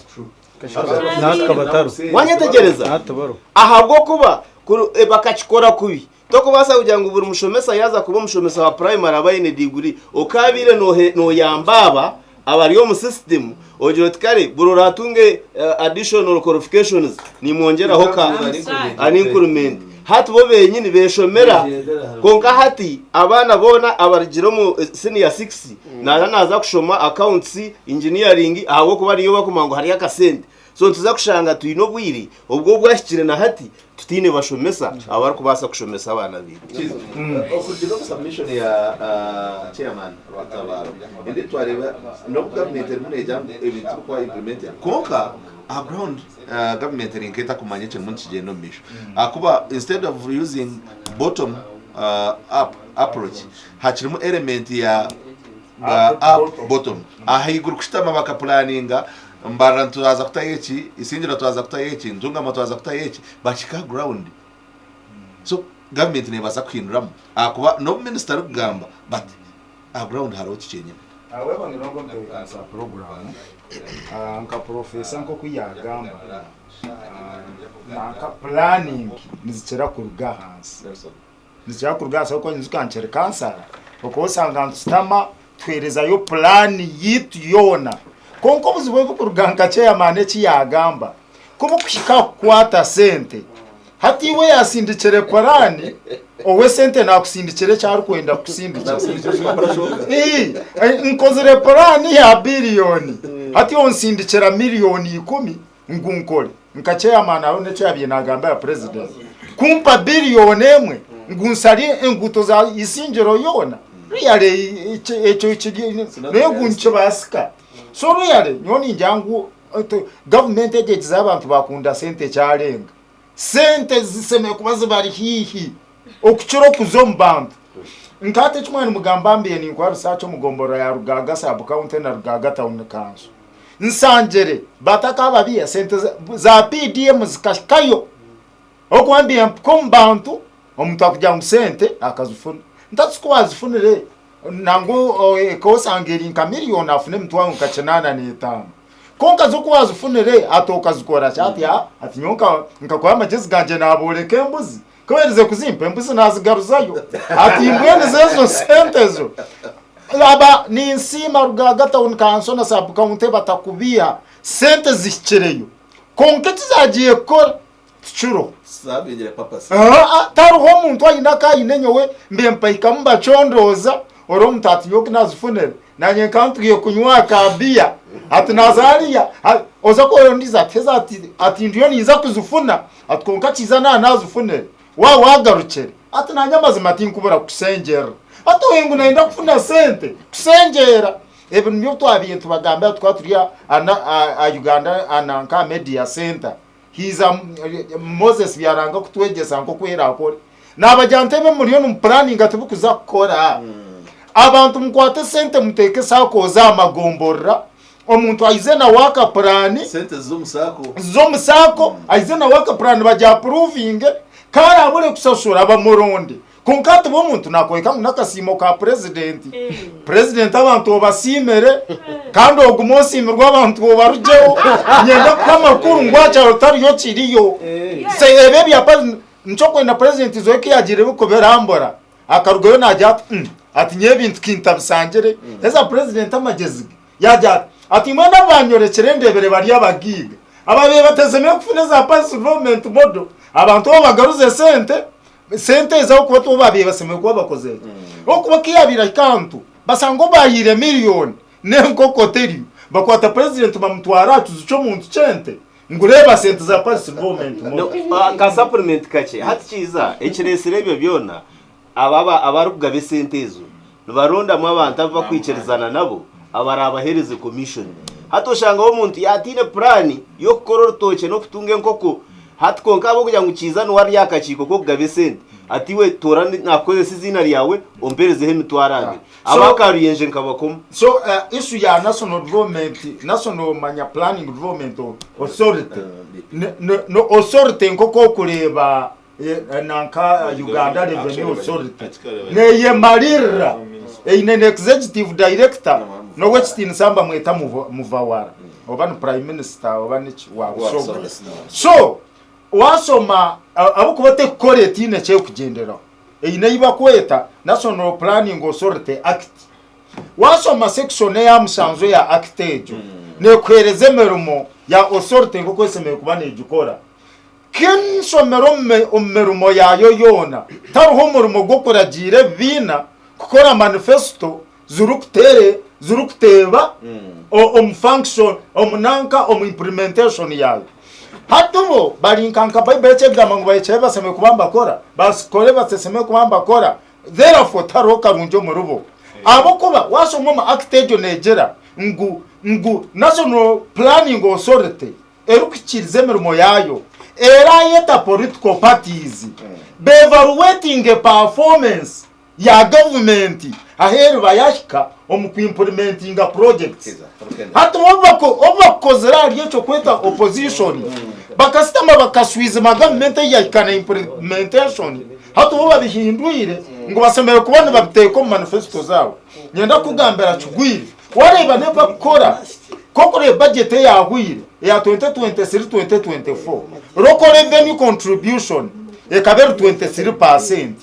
Waanyetegyereza? Ahabw'okuba bakakikora kubi. Tokubaasa kugira ngu buri mushomesa yaaza kuba omushomesa wa purayimari abe aine diguri. Okaabaire nooyamba aba abari omu sisitimu ogira oti kare buri oraatunge additional qualifications nimwongyeraho ka an increment. Hati bo benyini beeshomera kwonka hati abaana boona abarugire omu siniya sikisi naaza naaza kushoma accounts, engineering ahabw'okuba niyo barikumanya ngu hariyo akasente. So nituza kushanga twine obwire obwo obwahikire na hati tutaine bashomesa abarikubaasa kushomesa abaana baitu. Okurugiirira omu submission ya chairman Rwatabaro, endiijo twareeba n'obu gavumenti erimu neegira ngu ebintu tibirikuba implemented kwonka aha ground gavumenti eri nk'etakumanya ekirimu nikigyenda omu maisho ahakuba instead of using bottom up approach hakirimu element ya. Up bottom. Ahaiguru kushutama bakapulaninga, Mbarara nitwaza kutayo eki, Isingiro twaza kutayo eki, Ntungamo twaza kutayo eki, bakihika aha ground. So gavumenti neebaasa kuhinduramu ahakuba n'obu minisita arikugamba but aha ground hariho kikyenyine. Waaba nooronda omutebeekanisa wa puroguraamu nka purofeesa nk'oku yaagamba, nanka puraningi nizikira kuruga ahansi. Nizikira kuruga ahansi ahabw'okuba nyijuka nkiri kansara, okaba osanga nitushutama tuheerezayo puraani yaitu yoona. Kwonka obuzibu oburikuruga nka ceyamaani eki yaagamba, ku burikuhika aha kukwata sente, hati iwe yaasindikire puraani, owe sente naakusindikira eki arikwenda kukusindikira. Nkozire puraani ya biriyoni, hati onsindikira miriyoni ikumi ngu nkore. Nka ceyamaani hariho n'eki yaabaire naagambira purezidenti, kumpa biriyoni emwe ngu nshare enguuto za Isingiro yoona, really ekyo kiri naye ngu nikibaasika. So really nyowe ningira ngu gavumenti egi egizeho abantu baakunda sente ekyarenga. Sente zishemereire kuba zibari haihi okukira okuza omu bantu. Nka hati eki mwaba nimugamba mbaire ninkora research omu gomborora ya Rugaaga sub county na Rugaaga town council. Nsangire batakababiha sente za PDM zikahikayo. Ahabw'okuba mbaire mpika omu bantu omuntu akugira ngu sente akazifuna. Ntazi ku azifunire nangwa ekaba osanga eri nka miriyoni afune emitwaro nka 85. Kwonka zo ku wazifunire ati okazikora ki? Ati aa ati nyowe nkakora amagyezi gangye nabooreka embuzi, ku baherize kuzimpa embuzi nazigaruzayo. Ati mbwenu zo ezo sente zo aba ninsiima Rugaaga Town Council na Sub County batakubiiha, sente zihikireyo. Kwonka eki zagiye kukora tikiriho. Aa tariho omuntu aine aku aine nyowe mbe mpahikamu mbacondooza ori omuntu ati nyowe ku nazifunire nanye nka ntwiire kunywa aka biya ati naza hariya oza kuhurira ondiijo ati heza ati ati ndiyo ninza kuzifuna ati kwonka kiiza naaba nazifunire waaba wagarukire ati nanye amazima tinkubura kukushengyerera ati oyo ngu nayenda kufuna sente kushengyera ebi nibyo twabaire nitubagambira tukaba turi aha Uganda nanka aha media center. Haija Moses byaranga kutwegyesa nk'oku erakore. Nabagira nti ebi muriyo nimupuraninga tibikuza kukora. Abantu mukwate sente muteeke SACCOs aha magomborora, omuntu aize na work plan, Sente zize omu SACCO. zize omu SACCO, aize na work plan bagyapuruvinge, ku arabure kushashura bamuronde. Kwonka hati omuntu nakworeka ngu n'akasiimo ka purezidenti. Purezidenti abantu obasiimire kandi ogume osiimirwe abantu obarugyeho. Niinyenda kuha amakuru ngu aha kyaro tariyo kiriyo. So ebi ebya nikyo orikwenda purezidenti eizooba ku yaagiire kubirambura akarugayo naagira ati mm ati nyowe ebintu kintabishangire. Haza purezidenti amagyezi ge yaagira ati, ati mbwenu abu baanyorekire ndeebire bari abagaiga ababaire batezemire kufuna eza Parish Development Model, abantu abo bagaruze esente. Sente ezi ahabw'okuba tibo baabaire bashemereire kuba bakozire gye. Ahabw'okuba ku yaabaire ahika ahantu bashanga ou baahaire miriyoni n'enkoko teriyo, bakwata purezidenti bamutwara aha kiju ky'omuntu ky'ente ngu reeba sente za Paris Development No, Model. ka supplement kakye. Hati kiiza, ekireetsire ebyo byona, aba aba abarikugaba esente ezo nibarondamu abantu abu bakwikirizana nabo abaraabaheereze commission. Hati oshangaho omuntu yaataine puraani y'okukora orutookye n'okutunga enkoko, Hati kwonka ahabw'okugira ngu Kiiza niwe ari aha kakiiko k'okugaba esente, ati iwe toora naakukozesa eiziina ryawe ompeerezeho emitwaro abiri. So, Aba Karuyenje nkabakoma. so uh, issue ya national development national manya planning development authority ne, ne, no authority nk'oku okureeba eh, eh, nanka Uganda Revenue Authority neyemaririra eine na executive director n'owekitiinisa mbamweta Muvawara oba ni prime minister oba niki wa Busoga so wasoma ahabw'okuba tekukora etiine ekyekugyenderaho eine ei bakweta National Planning Authority Act wasoma section eya mushanju eya act egyo nekuhereza emirimo ya authority nk'oku eshemereire kuba negikora K'enshomero omu mirimo yaayo yoona tariho omurimo gw'okuragiira ebibiina kukora manifesito zirikuteeba omu function omu nanka omu implementation yaayo. Hati bo bari nka nka Baibuli eki ekugamba ngu bahikire ebi bashemereire kuba nibakora, bakore ebi batashemereire kuba nibakora therefore tihariho karungi omuribo. Ahabw'okuba waashoma omu Act egyo neegira ngu ngu National Planning Authority erikuhikiiriza emirimo yaayo erayeta political parties bevaluatinge performance. ya gavumenti ahu eriba yahika omu ku implementinga projects. Hati obu bakukozire ahari ekyo kweta opposition, bakasitama bakashwizima gavumenti ei yahika na implementation, hati bo babihindwire ngu bashemereire kuba nibabiteeka omu manifesto zaabo. Niinyenda kukugambira kigwire, wareeba n'ebi barikukora, nk'okureeba budget eyaahweire eya 2023, 2024, local revenue contribution ekaba eri 23 percent.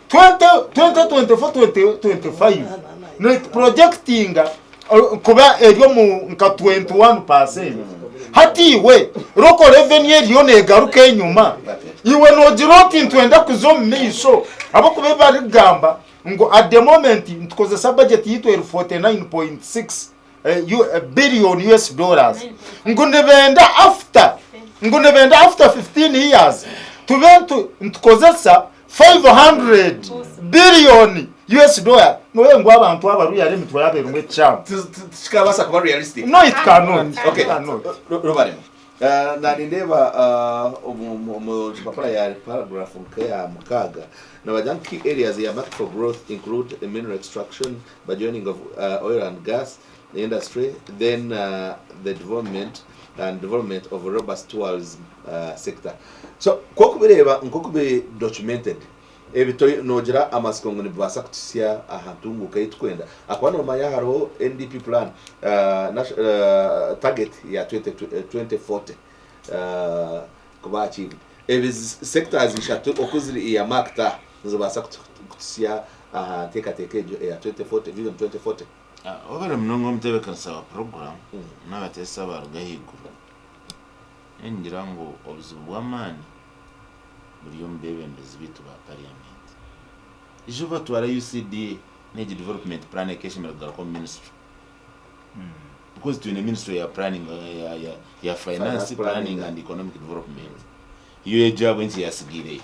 2024-2025 nituprojectinga kuba eri omu nka 21%. Hati iwe local revenue eriyo negaruka enyuma, iwe nogira oti nitwenda kuza omu maisho ahabw'okuba ebi barikugamba ngu at the moment nitukozesa budget yaitu eri 49.6 billion US dollars ngu nibenda after ngu nibenda after 15 years tube nitukozesa 500 billion US dollar noye ngu abantu abaruyara emitwe yabo erimu ekikyamu. Tikikabaasa kuba realistic. No, it cannot. Okay. It cannot. Rubarema. Na nindeeba omu kipapura ya paragraph nk'eya mukaaga nibagira ngu key areas ya market for growth include mineral extraction, burgeoning of oil and gas industry, then the development and development of a robust tourism sector. So ku okubireeba nk'oku biri documented, ebi noogira amatsiko ngu nibibaasa kutuhitsya aha ntunguuka ei turikwenda? Ahakuba noomanya hariho NDP plan, target ya 2040 kuba achieved. Ebi sectors ishatu oku ziri earmarked aha nizibaasa kutuhitsya aha nteekateeka egyo eya 2040, Vision 2040? Webare munonga omutebeekanisa wa puroguraamu n'abateesa abaaruga ahaiguru. Nyowe ningira ngu obuzibu bw'amaani buri omu beebembezi baitu ba parliament. Ijo batwara UCDA n'egi development plan ekeshemereire kugaruka omu ministry. Because twine ministry ya planning ya finance, planning and economic development. Yo egyo ahabw'enki yasigaireyo?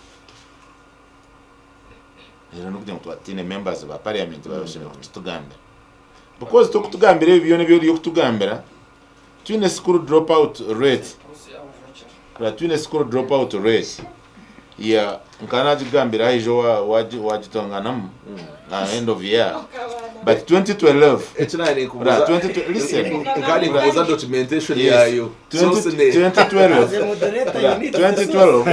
Reero n'okugira ngu twaba tutaine members ba parliament bashemereire kututugambira. Because tokutugambira ebi byona ebi ori kutugambira, twine school drop out rate, twine school drop out rate ya nkaba nagikugambira aha ijo wagitonganamu aha end of year but 2012 Eki naaba ninkubuuza Ra, 20 listen. nkaba ninkubuuza documentation Yes. yaayo. Source ne- 2012 As a moderator, you need to 2012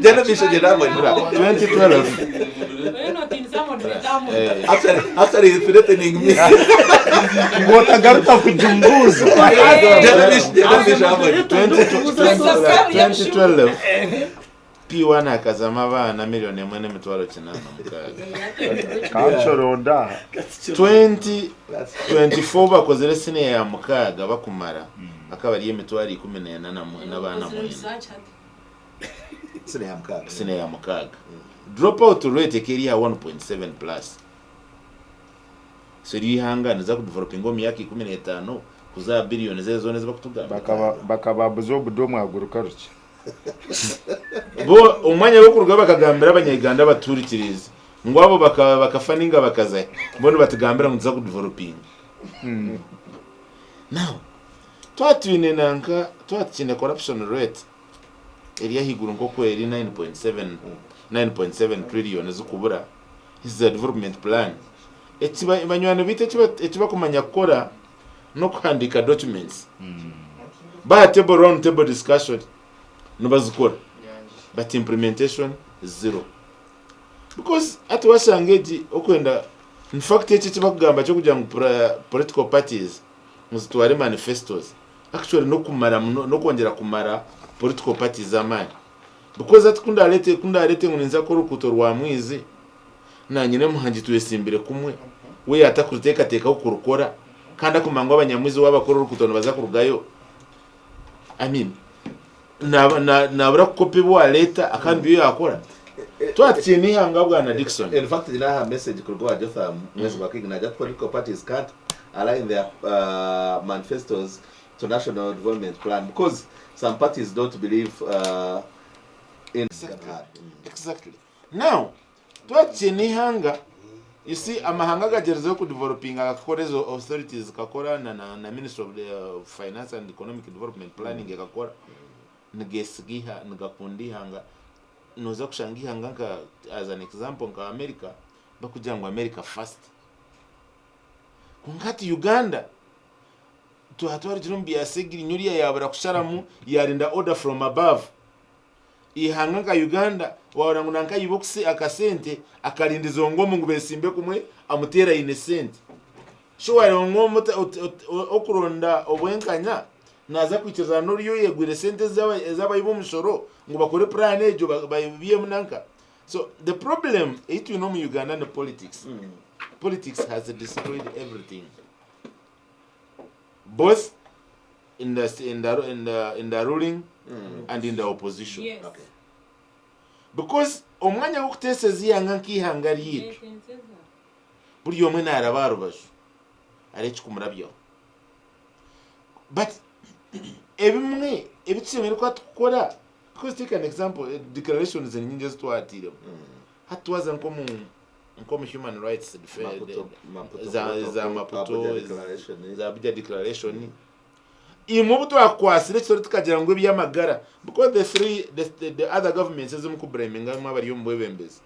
Genda omu maisho, gyenda hamwe. 2012 Actually, actually, he's threatening me. Ngu otagaruka kugimubuuza. Genda omu maisho, gyenda omu maisho hamwe. 2012 P1 hakazamu abaana 1,806,000. Kancoronda aha. 2024 bakozire siniya ya mukaaga bakumara bakaba bari 14,000 n'abaana mwenda. Siniya ya mukaaga. Siniya ya mukaaga. Drop out rate ekaba eri aha 1.7 plus. So eryo ihanga niriza kudevelopinga omu myaka 15 kuza aha billions ezo zoona ezi bakutugambira? Bakababuza obudo mwaguruka rukye. Bo omu mwanya gw'okurugayo bakagambira abanya-Uganda abatuhurikiriize ngu abo bakafa nainga bakazahi, bo nibatugambira ngu nituza kudevelopinga. Now, twaba twine nanka, twaba tukiine corruption rate eri ahaiguru nk'oku eri 9.7, 9.7 trillion ezikubura, this is a development plan. Eki banywani baitu eki bakumanya kukora n'okuhandiika documents. Baha table round table discussion nibazikora but implementation zero. Because hati washanga egi okwenda in fact eki ekibakugamba ky'okugira ngu political parties ngu zitware manifestos actually n'okumara n'okwongyera kumara political parties amaani. Because hati ku ndaarete ngu ninza kukora oruguuto rwa Mwizi, Naanye n'omuhangi twesimbire kumwe, we yaatakuruteekateekaho kurukora, kandi akumanya ngu abanyamwizi waaba bakora oruguuto nibaza kurugayo. I mean, naaba na- naabura kukopa ebi waareeta kandi byo yaakora. Twaba tukiine eihanga Bwana Dickson. In fact, nyine aha message kuruga owa Jotham mwezi gwa King naagira ati political parties can't align their manifestos to national development plan because some parties don't believe in Exactly. Now, twaba tukiine eihanga, you see amahanga agagyerizeho kudevelopinga gakakora ezo authorities zikakora na na na ministry of the finance and economic development planning ekakora, nigeesiga eiha nigakunda eihanga. Noza kushanga eihanga nka as an example nka America bakugira ngu America first. Kwonka hati Uganda twaba twarugire omu bya Segirinya oriya yabura kusharamu yarinda order from above. Eihanga nka Uganda wahurira ngu nanka ayiba akasente akarindiza ongu ngu besimbe kumwe amuteere aine sente. So wareeba ngu okuronda obwenkanya naza kwikirizana n'oriya oyegwire sente ez'abahi b'omushoro ngu bakore puraani egyo babyemu nanka. So the problem ei twine omu Uganda ni politics. Politics has destroyed everything. Both in the, in the, in the, in the ruling and in the opposition. Yes. Okay. Because omwanya gw'okuteeseza eihanga nk'eihanga ryaitu, buri omwe naaraba aha rubaju hariho ekikumurabyaho. But ebimwe ebi tushemereire kuba tukukora, because take an example, declarations ni nyingi ezi twatiiremu. Hati twaza nk'omu nk'omu human rights defe- Maputo, Maputo za, Protocol, za Maputo, Abuja Declaration. za Abuja Declaration. Imwe obu twakwatsire ekitore tukagira ngu eby'amagara because the three the, the, the other governments ezimukubureminga imwe abari omu bwebembezi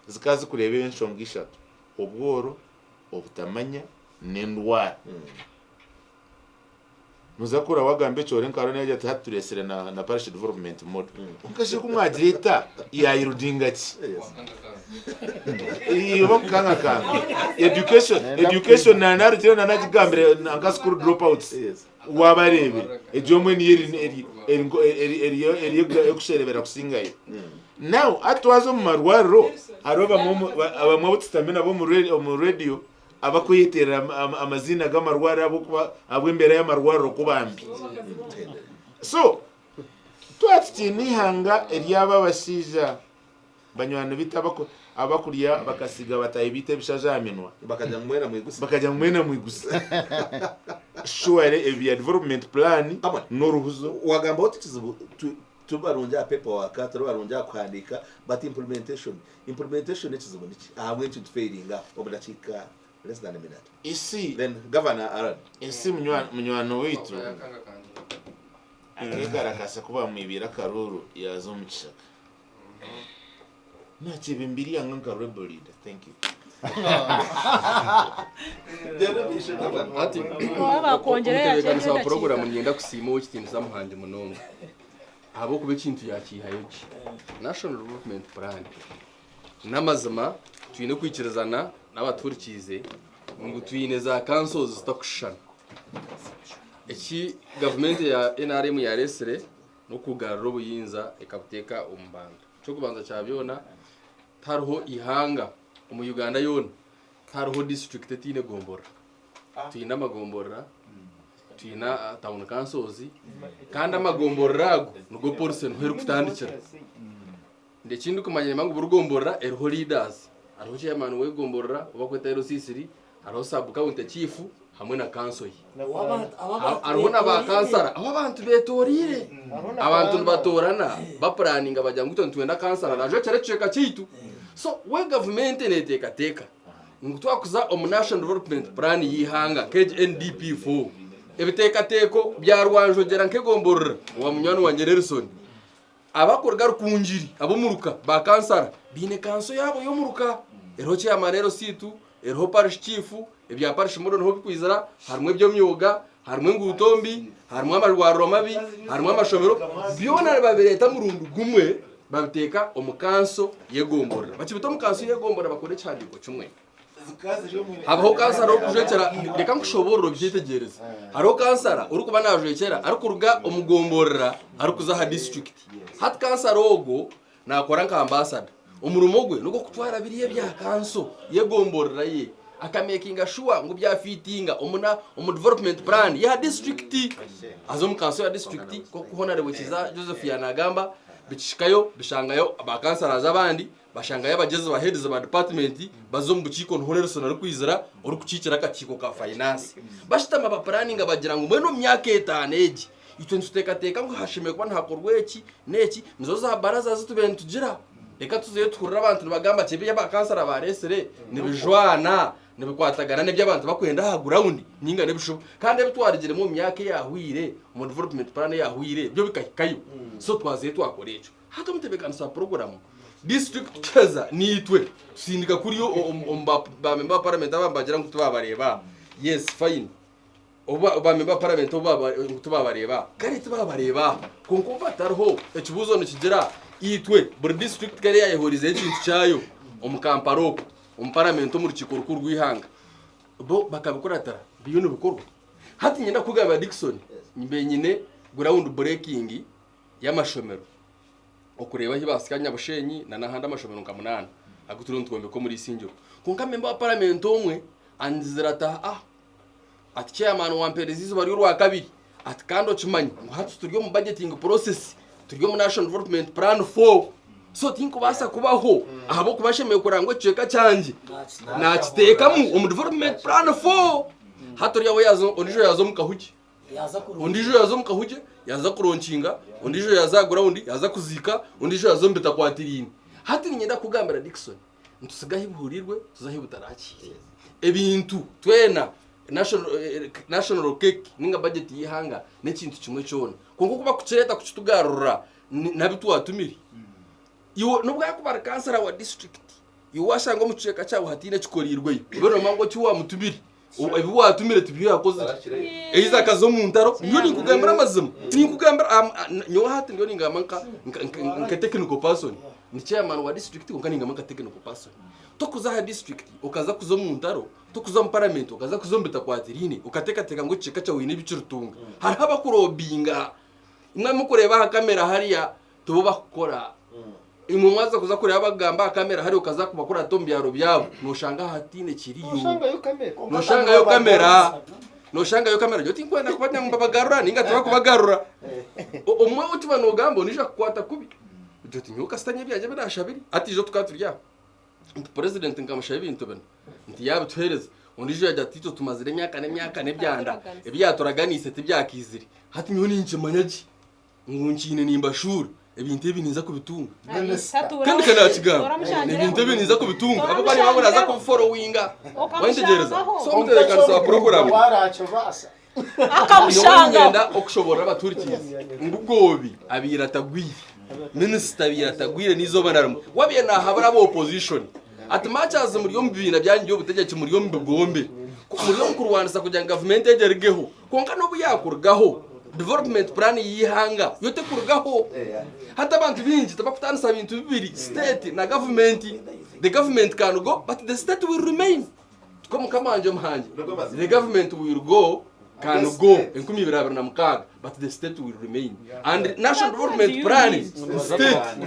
zikaba zikureeba enshonga ishatu obworo, obutamanya n'endwara. Noza kuhurira wagamba ekyo ori nka Aaron yagira ati hati turesire na, na parish development model. Kwonka shi ku mwagireeta yayirudinga ki? Oba kukangakanga. Education, education nanarugire nanagigambire nka school dropouts. Wabareebire. Egyo emwe niyo eri eri eri eri eri eri ekusherebera kusingayo. Now hati twaza omu marwariro hariho bamwe abamwe abu tutami nabo omu radio abakweyeterera amaziina g'amarwariro ahabw'okuba ahabw'embeera y'amarwariro kuba mbi. So twaba tutiine eihanga ery'aba abashaija banywani baitu abakurya bakasiga bataahi baitu ebishaju aha minwa Bakagira ngu mwena mwigusa. bakagira ngu mwena mwigusa. Surely ebya development plan Amon, n'oruhuzo. Wagamba oti ekizibu turi barungi aha paperwork, turi barungi aha kuhandiika but implementation Implementation ekizibu niki? Ahabw'enki nitufeiringa omu dakiika less than a minute? Isi Then Governor Aaron. Isi munywani waitu akeekarakasa ku baamwibiire akaruuru yaaza omu kishaka. Naakyebembera eihanga nka rebel leader. Thank you. Hati Waaba bakwongyera omutebeekanisa yakyenda wa edakiika. puroguramu niinyenda kusiima ow'ekitiinisa Muhangi munonga. Ahabw'okuba ekintu yakiihayo gye. National Development Plan. N'amazima twine kwikirizana n'abatuhurikiize ngu twine za councils zitakushushana. Eki gavumenti ya NRM yareetsire n'okugarura obuyinza ekabuteeka omu bantu. Eky'okubanza kya byona tihariho ihanga omu Uganda yoona tihariho disiturikiti etaine gomborora. Twine amagomborora, twine town councils kandi amagomborora ago nigo policy niho erikutandikira. Eki ndikumanya nimanya ngu buri gomborora eriho leaders, hariho chairman w'egomborora ou barikweta LC3, hariho sub county chief hamwe na council ye. Hariho na ba kansara ahu abantu betoreire. Abantu nibatoorana bapuraninga bagira ngu itwe nitwenda kansara naajwekyera ekicweka kyaitu. So we gavumenti neeteekateeka ngu twakuza omu National Development Plan y'eihanga nk'egi NDP4, ebiteekateeko bya Rwanjogyera nk'egomborora owa munywani wangye Nelson, abakuruga Rukungiri ab'omuruka ba kansara baine kanso yaabo y'omuruka eriho chairman LC2, eriho parish chief, ebya parish model niho bikwizira, harimu eby'emyoga, harimu enguuto mbi, harimu amarwariro mabi, harimu amashomero, byona nibabireeta murundi gumwe babiteeka omu kanso y'egomborora. Bakibita omu kanso y'egomborora bakora ekihandiiko kimwe. Habaho kansara orikujwekyera, reka nkushoboorore obyetegyereze. Hariho kansara orikuba naajwekyera arikuruga omu gomborora arikuza aha disiturikiti. Hati kansara ogwo Naakora nka ambasada. Omurimo gwe n'ogw'okutwara biriya ebya kanso y'egomborora ye akamekinga shuwa ngu byafiitinga omu development plan y'aha disiturikiti. Haza omu kanso ya disiturikiti nk'oku Honarebo Kiiza Joseph yaanagamba, bikihikayo bishangayo ba kansarazi abandi, bashangayo abagyezi ba heads ba department, baza omu bukiiko niho Nelson arikwizira orikukiikira akakiiko ka finance. Bashutama bapuraninga bagira ngu mbwenu omu myaka etaano egi, Itwe nituteekateeka ngu hashemereire kuba nihakorwa eki n'eki, nizo za baraza zi tubaire nitugira. Reka tuzeyo tuhurire abantu nibagamba nti ebi abakansara baareetsire nibijwana, nibikwatagana n'ebi abantu barikwenda aha gurawundi nainga n'ebishuba. Kandi ebi twarugiremu omu myaka eyaahweire, omu development plan eyaahweire, byo bikahikayo. So twazayo twakora ekyo. Hati omutebeekanisa wa puroguraamu, disiturikiti kuheza niitwe tusindika kuriya omu ba memba ba paramenti aba nibagira ngu tibaabareeba, yes fine, obu ba memba ba paramenti obu ngu tibaabareeba, kare tibaabareeba kwonka obu batariho ekibuuzo nikigira itwe buri disiturikiti kare yaayehuriizeho ekintu kyayo omu Kampala okwo omu paramenti omu rukiiko rukuru rw'eihanga bo bakabikuratira biriyo nibikorwa. Hati niinyenda kukugambira Dickson, mbe nyine ground breaking y'amashomero okureeba ahi baasika Nyabushenyi na n'ahandi amashomero nka munaana agu turiyo nitwombeka omuri Isingiro. Kwonka memba wa paramenti omwe angizire ati aa ati chairman wampeereza eizooba ry'orwakabiri ati kandi okimanye ngu hati turi omu budgeting process turi omu national development plan 4 so tinkubaasa kubaho ahabw'okuba nshemereire kureba ngu ekicweka kyangye nakiteekamu omu development plan 4 hati oriya we yaaza ondiijo yaaza omu kahugi Ondiijo yaaza omu kahugye yaaza kuronkinga, ondiijo yaaza aha gurawundi yaaza kuziika, ondiijo yaaza omu bitakwatiraine. Hati niinyenda kukugambira Dickson, nitusiga ahu buhurirwe tuze ahu butarakiire. Ebintu twena national cake ninga budget y'eihanga n'ekintu kimwe kyona. Kwonka oku barikukireeta kukitugarurira nabi twatumire. Iwe n'obu yaakuba ari kansara wa disiturikiti, iwe waashanga omu kicweka kyawe hataine ekikoreirweyo, obe noomanya ngu eki waamutumire Ebi waatumire tibyo yakozire. Eiza akaza omu ntaro. Nyowe ninkugambira amazima. Ninkugambira nyowe hati ndiyo ningamba nka nka nka technical person. Ndi chairman wa district kwonka ningamba nka technical person. Tokuza aha district okaza kuza omu ntaro, tokuza omu parliament okaza kuza omu bitakwatiraine, okateekateeka ngu ekicweka kyawe oine ebi kiritunga. Hariho abakurobinga. Imwe abu murikureeba aha kamera hariya tibo bakukora. Imwe mwaza kuza kureeba abakugamba aha kamera hariya okaza kubakurata omu byaro byabo noshanga hataine kiriyo. Noshangayo kamera. Noshangayo kamera. Nyowe tinkwenda kubagira ngu nibabagarura ninga tibakubagarura. Omwe ou okiba nogamba ondiijo akukwata kubi. Ogira oti nyowe kasita nyowe ebyangye ebi nashabire. Hati ijo tukaba turi aho. Nti purezidenti nkamushaba ebintu binu nti yaabituheereza. Ondiijo yaagira ati itwe tumazire emyaka n'emyaka n'ebyanda ebi yaaturaganiise tibyakaizire. Hati nyowe ninkimanya gye ngu nkiine nimbashuura ebintu ebi ninza kubitunga. Kandi ka naakigamba ebintu ebi ninza kubitunga ahabw'okuba niba naaza kubiforowinga. Wayetegyereza? So omutebeekanisa wa puroguraamu. Nyowe niinyenda okushoboorora abatuhurikiize ngu Goobi abaire atagwire, minisita abaire atagwire n'eizooba na rimwe. We abaire naahabura aba opposition ati much as muri omu bibiina byanyu by'obutegyeki muri omu bigombe, muri omu kurwanisa kugira ngu gavumenti egyo erugeho, kwonka n'obu yaakurugaho, development plan y'eihanga yo tekurugaho. Hati abantu baingi tibakutaanisa bintu bibiri, state na gavumenti. The government can go but the state will remain. Tikwo mukama wangye omuhangi the government will go can go 2026 but the state will remain and national development plan state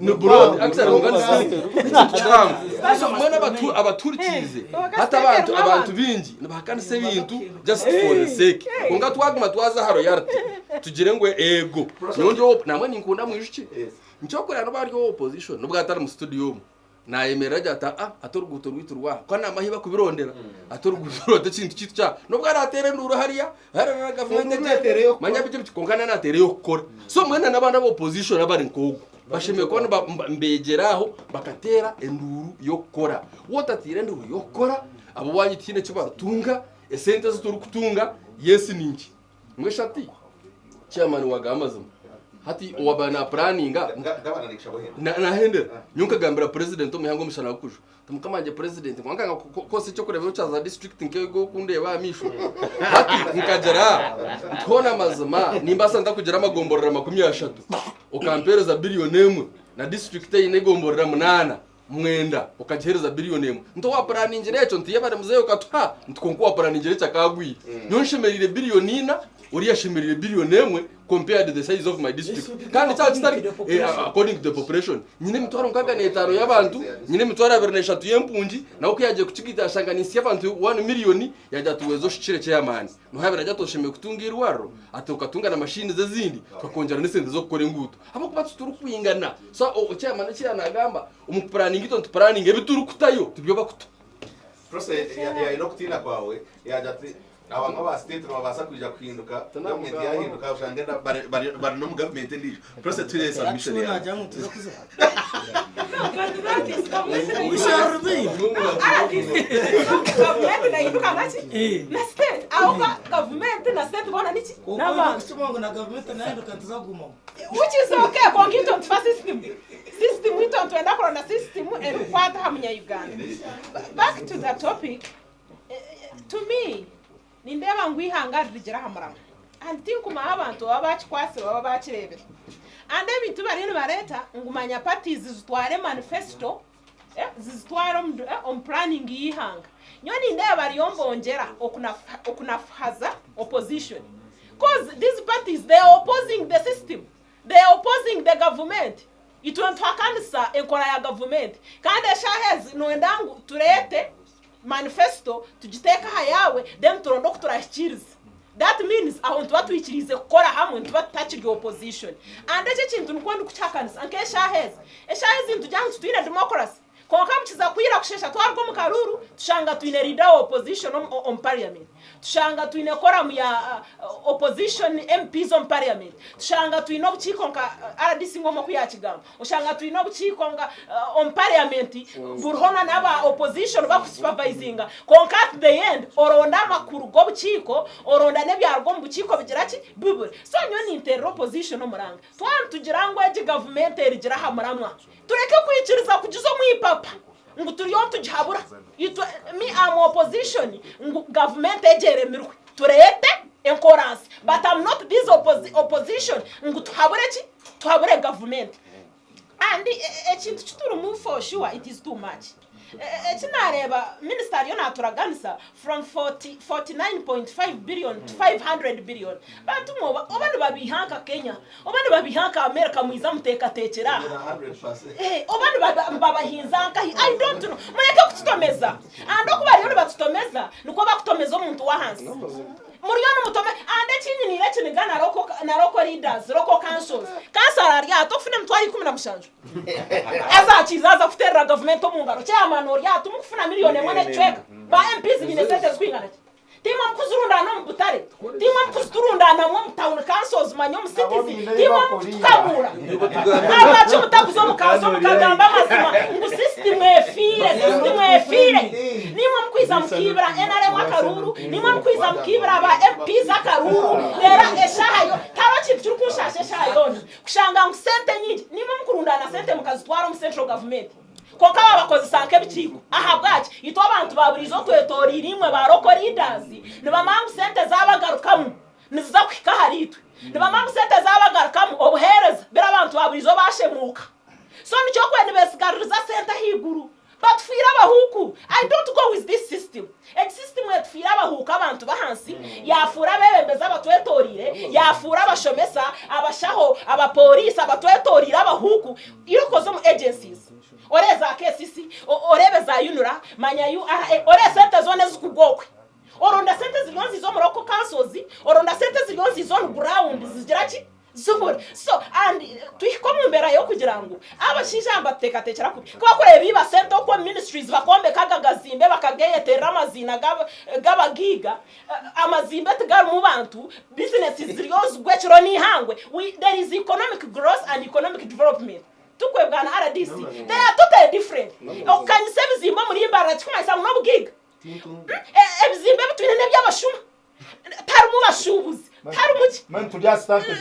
ni broad actually kwonka ni state n'ekintu kihango so mbwenu abatu abaturikiize hati abantu abantu baingi nibahakanisa ebintu just for the sake kwonka twaguma twaza aha royalty tugire ngu eego nyowe ndi owa nangwa ninkunda mwijukye nikyokureba nobu ari owa opposition nobu atari mu studio omu Naayemerera agira ati, Aa, ati oruguuto rwaitu rwaha? Ku naamanya ahi barikubirondera, ati oruguuto rwaitu ekintu kyaitu kyaha. N'obu araateera enduuru hariya, ararira gavumenti egye, manya biki biki, kwonka naaba naateera ey'okukora. So mbwenu n'abandi aba opposition abari nk'ogwo, bashemereire kuba niba nibeegyera aho bakateera enduuru y'okukora. Waaba otataire enduuru y'okukora, ab'owaanyu tihaine eki baritunga, esente ezi turikutunga, yes ni nkye. Mbwenu shi hati chairman wagamba amazima hati owaba na puraninga nahendera nyowe nkagambira president omu ihanga omushana gukujwa nti mukama wangye president kwonka nkanga kukozesa ekyokureeberaho kya za district nk'ego okundeeba aha maisho hati nkagira nti hoona amazima nimbaasa nta kugira amagomborora 30 okampeereza biliyoni emwe na district eine egomborora munaana mwenda okagihereza biliyoni emwe nti owapuraningire ekyo nti yebare muzeeyi okatuha nti kwonka owapuraningire ekyo akaagwire nyowe nshemereire biliyoni ina oriya ashemereire biliyoni emwe compared to the size of my district kandi kyaba kitari eh, according to the population nyine emitwaro 65 y'abantu nyine emitwaro 23 y'empungi nawe ku yagiye kukigaita yashanga ninsi y'abantu 1 million yagira ati weeza oshukire chairman nohabira agira ati oshemereire kutunga eirwariro ati okatunga na mashini ezindi tukakongyera n'esente z'okukora enguuto Ahabw'okuba titurikwingana. So o chairman eki yaanagamba, omu kupuraninga itwe nitupuraninga ebi turikutayo tibyo bakutuha. Process yaine okutiina kwawe yagira ati abamwe aba state nibabaasa kwija kuhinduka gavumenti yahinduka oshange bari n'omu gavumenti endiijo. Process tuhe submission Actually yaawe. nagira ngu tuze kuza. We shall remain. Gavumenti nehinduka naki? Na state. Ahabw'okuba gavumenti na sente boona niki? N'abantu. Kukiba ngu na gavumenti nahinduka nituza kugumaho. Which is okay, kwonka itwe nitufa system. System itwe nitwenda kuronda system erikukwata aha munya Uganda. Back to the topic, to me, nindeeba ngu eihanga rirugire aha muramwa. And tinkumaho abantu baba bakikwatsire baba bakireebire. And ebintu bariyo nibareeta ngu manya parties zitware manifesto, zizitware omu planning y'eihanga. Nyowe nindeeba bariyo nibongyera okunafuhaza opposition coz these parties they are opposing the system, they are opposing the government. Itwe nituhakanisa enkora ya gavumenti kandi eshaaha ezi noyenda ngu tureete manifesto tugiteeke aha yaawe then turonde oku turahikiirize. That means aho nituba twikiriize kukora hamwe nituba tutakiri opposition. And eki ekintu nikwo ndikukihakanisa nk'eshaaha ezi. Eshaaha ezi nitugira ngu titwine democracy kwonka bukiza kwira kushesha twaruga omu karuuru tushanga twine leader wa opposition omu parliament. Tushanga twine quorum ya opposition MPs omu parliament. Tushanga twine obukiiko nka RDC ng'omwe oku yaakigamba. Oshanga twine obukiiko nga omu parliament buriho na n'aba opposition bakusupervisinga kwonka at the end oronda amakuru g'obukiiko, oronda n'ebyaruga omu bukiiko bigira ki? Bibura. So nyowe ninteerera opposition omuranga. Twaba nitugira ngu egi gavumenti erugire aha muramwa, tureke kwikiriza kugiza omu ipapa ngu turiyo nitugihabura. Itwe, me am opposition ngu gavumenti egi eremirwe tureete enkoransi but am not this opposition ngu tuhabure ki? Tuhabure gavumenti. And ekintu kiturimu for sure it is too much. Eki nareeba minisita ariyo naturaganisa from 49.5 billion to 500 billion. Bantu mwe oba nibabiiha nka Kenya, oba nibabiiha nka America mwiza muteekateekyere aha. Oba nibabahinza nkahi, I don't know. Mureke kututomeza. And oku bariyo nibatutomeza nikwo bakutomeza omuntu w'ahansi. Muriyo nimutome and eki nyiniire ekiniga na local na local leaders, local councils. Kansara ari aha tokufuna emitwaro 17. Haza akiiza aza kuteerera gavumenti omu ngaro. Chairman ori aha timukufuna miriyoni emwe n'ekicweka. Ba MPs baine sente zirikwingana ki? Timwe mukuzirundaana omu butare, timwe mukuziturundaanamu omu town councils manya omu cities, timwe mukutukabuura. Ahabwaki mutakuza omu council mukagamba amazima ngu system efiire, system efiire. Nimwe mukwiza mukiibira NRM akaruuru, nimwe mukwiza mukiibira ba MPs akaruuru, reero eshaaha yo tihariho kintu kirikunshaasha eshaaha yoona kushanga ngu sente nyingi nimwe mukurundaana sente mukazitwara omu central government. Kwonka babakozesa nk'ebikiiko. Ahabwaki? Itwe abantu ba buriijo twetoreire imwe ba local leaders, nibamanya ngu sente zabagarukamu niziza kuhika ahari itwe. Nibamanya ngu sente zabagarukamu obuheereza biri abantu ba buriijo bashemuuka. So nikyo okwe nibesigaririza sente ahaiguru. Batufiire abahuuku. I don't go with this system. Egi system etufiire abahuuku abantu b'ahansi, yafuura abebembezi abatwetoreire, yafuura abashomesa, abashaho, abapoliisi abatwetoreire abahuuku. Irooko oze omu agencies oreebe za KCC, oreebe za UNRA, manya URA, oreebe sente zoona ezirikugwa okwe. Oronda sente ziriyo niziiza omu local councils, oronda sente ziriyo niziiza on ground zigira ki? Zibura. So and tuhika omu mbeera y'okugira ngu abashaija aba nibatuteekateekyera kubi. Ku barikureeba iba sente okwo omu ministries bakombeka aga gazimbe bakageyeterera amaziina g'abagaiga, amazimbe tigarimu bantu, businesses ziriyo nizigwa ekiro n'eihangwe, we there is economic growth and economic development. Tikwebwa na RDC. They are totally different. Okukanyisa ebizimbe omuri Mbarara tikikumanyisa ngu n'obugaiga. Ebizimbe ebi twine n'eby'abashuma. Tarimu bashuubuzi, tarimu ki.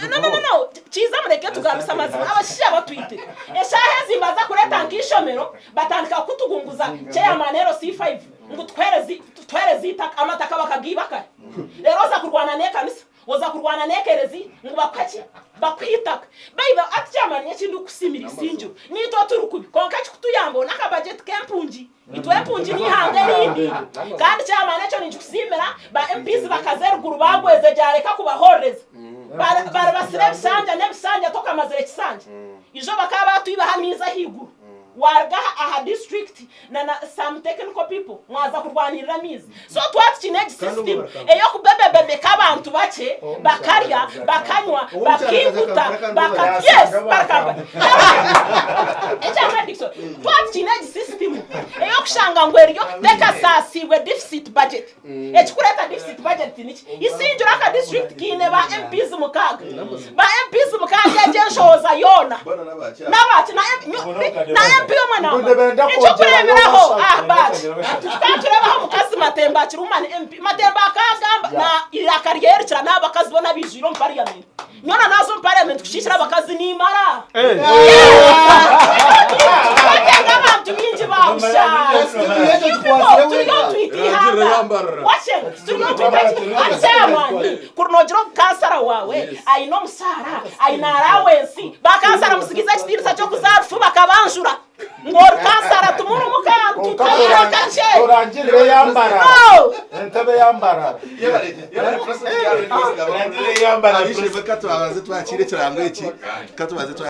No, no, no, no. Kiiza mureke tugambise amazima. Abashaija batwite. Eshaaha ezi nibaza kureeta nk'eishomero batandika kutugunguza chairman LC5 ngu tuhereze eitaka. Amataka bakagaiba kare. Reero oza kurwana n'ekanisa, oza kurwana n'ekereziya ngu bakuhe ki? Bakuhe eitaka. Baiba ati chairman nyowe eki ndikukusiimira Isingiro, naitwe turi kubi kwonka ekikutuyamba n'aka budget k'empungi. Itwe empungi n'eihanga erindi. Kandi chairman ekyo ninkikusiimira, ba MPs bakaza eruguru baagweza gyareka kubahorereza. Baribasire ebisanja n'ebisanja tokamazire kisanja. Ijo bakaba baatwibaho amaizi ahaiguru. Waaruga aha district na na some technical people mwaza kurwanirira amaizi. So twaba tukiine egi system ey'okubebebebeka abantu bakye bakarya, bakanywa, bakaiguta, baka yes barakamba. Ekyamwe Dickson, twaba tukiine egi system ey'oku. Orikushanga ngu eriyo tekasaasiibwe deficit budget. Ekikureeta deficit budget niki? Isingiro aka district kiine ba MPs mukaaga. Ba MPs mukaaga egyo enshohoza yoona n'abaaki na na MP omwe namba. Eky'okureeberaho ah baaki tukaba tureebaho omukazi Matemba akiri woman MP. Matemba akagamba na eiraka rye rikira n'abakazi boona abaijwire omu parliament. Nyowe naaza omu parliament kukiikira abakazi nimara. Twatenga abantu baingi babusha. You people turiyo nitwita eihanga. Wakyenga turiyo nitwita ki? Hati chairman kuri nogira ogu kansara waawe aine omusaara aine allowance ba kansara musigize ekitiinisa ky'okuza aha rufu bakabanjura ngu ori kansara timuri muka tutagira kakye. Orangirire yambara. No! Entebe yambara. Abishemwe katubanze twakire ekirango eki katubanze twa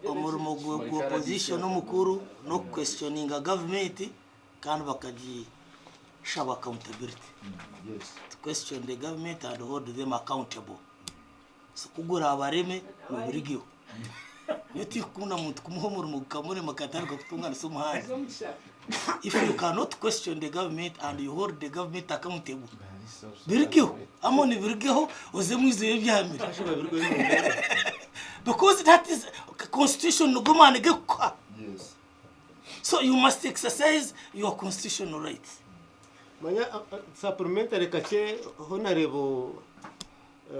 Omurimo gwa opposition omukuru n'okuquestioninga gavumenti kandi bakagishaba accountability. To question the government and hold them accountable. So ku guraabareme niburigeho. Nyowe tinkukunda muntu kumuha omurimo gukamurema akatandika kutunganisa omuhanda. If you cannot question the government and you hold the government accountable, birigeho. Amoni birigeho oze mwizeyo ebyamire. Because that is constitution nigo maani gekukuha. So you must exercise your constitutional rights. Manya supplementary kakye honarebo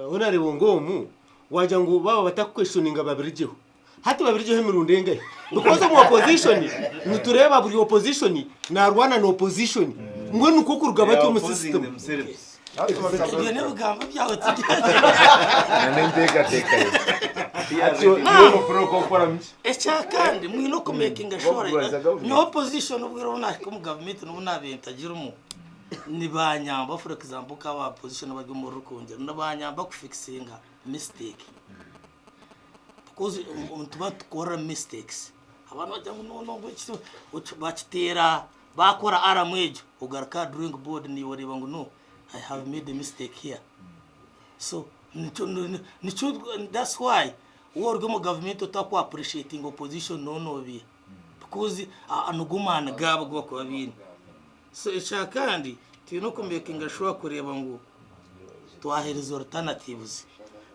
Honarebo ng'omu wagira ngu baaba batakuquestioninga babirigyeho. Hati babirigyeho emirundi engahi? Because omu opposition nitureeba buri opposition naarwana na opposition. Mbwenu nikwo kuruga They bati are omu opposing system. themselves. Ebyo n'ebigambo byawe tibyange. N'enteekateeka ye. Ekyakandi mwine okumakinga sure Bakubaza government. nyowe opposition obwire obu nahika omu gavumenti n'obu naabaire ntagirimu Nibanyamba for example nka aba opposition abari omu Rukungiri nibanyamba ku fixinga mistake because nituba nitukora mistakes abantu bagira ngu no no eki bakiteera bakora alarm egyo ogaruka aha drawing board naiwe oreeba ngu no I have made a mistake here so nikyo nikyo that's why waaba ori omu gavumenti otaku appreciatinga opposition nooba nobiiha because nigo maani gaabo agu barikuba baine. So ekyakandi twine okumekinga shuwa kureeba ngu twahereza alternatives.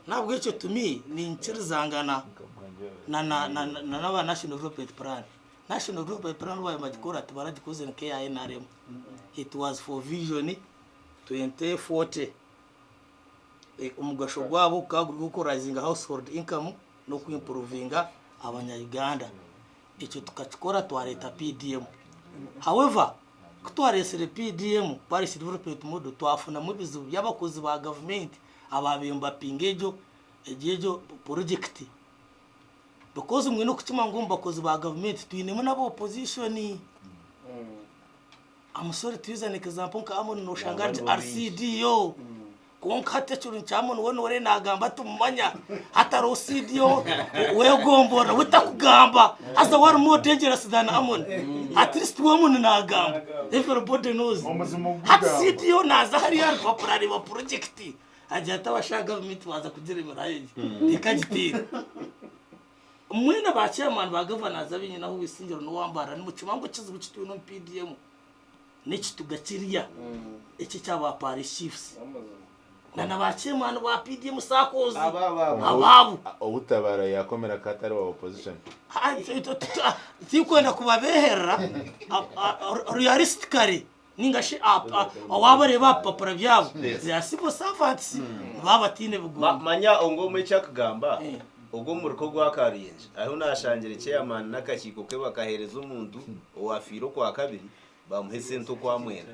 Nahabwekyo to me ninkirizangana na na na naba National Development Plan. National Development Plan obu baabaire nibagikora tibaragikozire nk'eya NRM. It was for vision 2040. Omugasho gwabo gukaba guri ogw'okuraizinga household income n'okuimprovinga abanya Uganda. Ekyo tukakikora twareeta PDM. However, ku twareetsire PDM, Parish Development Model, twafunamu ebizibu by'abakozi ba gavumenti abaabaire nibapinga egyo egyo egyo porojekiti. Because mwine okukimanya ngu omu bakozi ba gavumenti twinemu n'aba opposition. I'm sorry to use an example nka Amon noshanga ari ari CDO. Kwonka hati ekiro kya Amon we noreeba nagamba tumumanya hati hariho CDO wegomborora we takugamba haza we ari more dangerous than Amon. At least we Amon nagamba everybody knows. Hati CDO naza hariya aha rupapura areeba project agira ati abashaija gavumenti baza kugiremeraho egi reka ngiteere. Mwena ba chairman ba governors abinyine ahu Isingiro n'owa Mbarara nimukimanya ngu ekizibu eki twine omu PDM n'ekituga kiriya eki ekya ba parish chiefs na na ba chairman ba PDM SACCOs abaabo. Owutabara yakomera ko atari wa opposition. Tinkwenda kubabeherera realistically ninga shi waaba oreeba aha bipapura byabo they are civil servants nibaba bataine bigomba. Manya ongu omwe eki akugamba, ogwo omurika ogwa Karuyenje ahu naashangire chairman n'akakiiko ke bakaheereza omuntu owaafiire Okwakabiri baamuha esente Okwamwenda.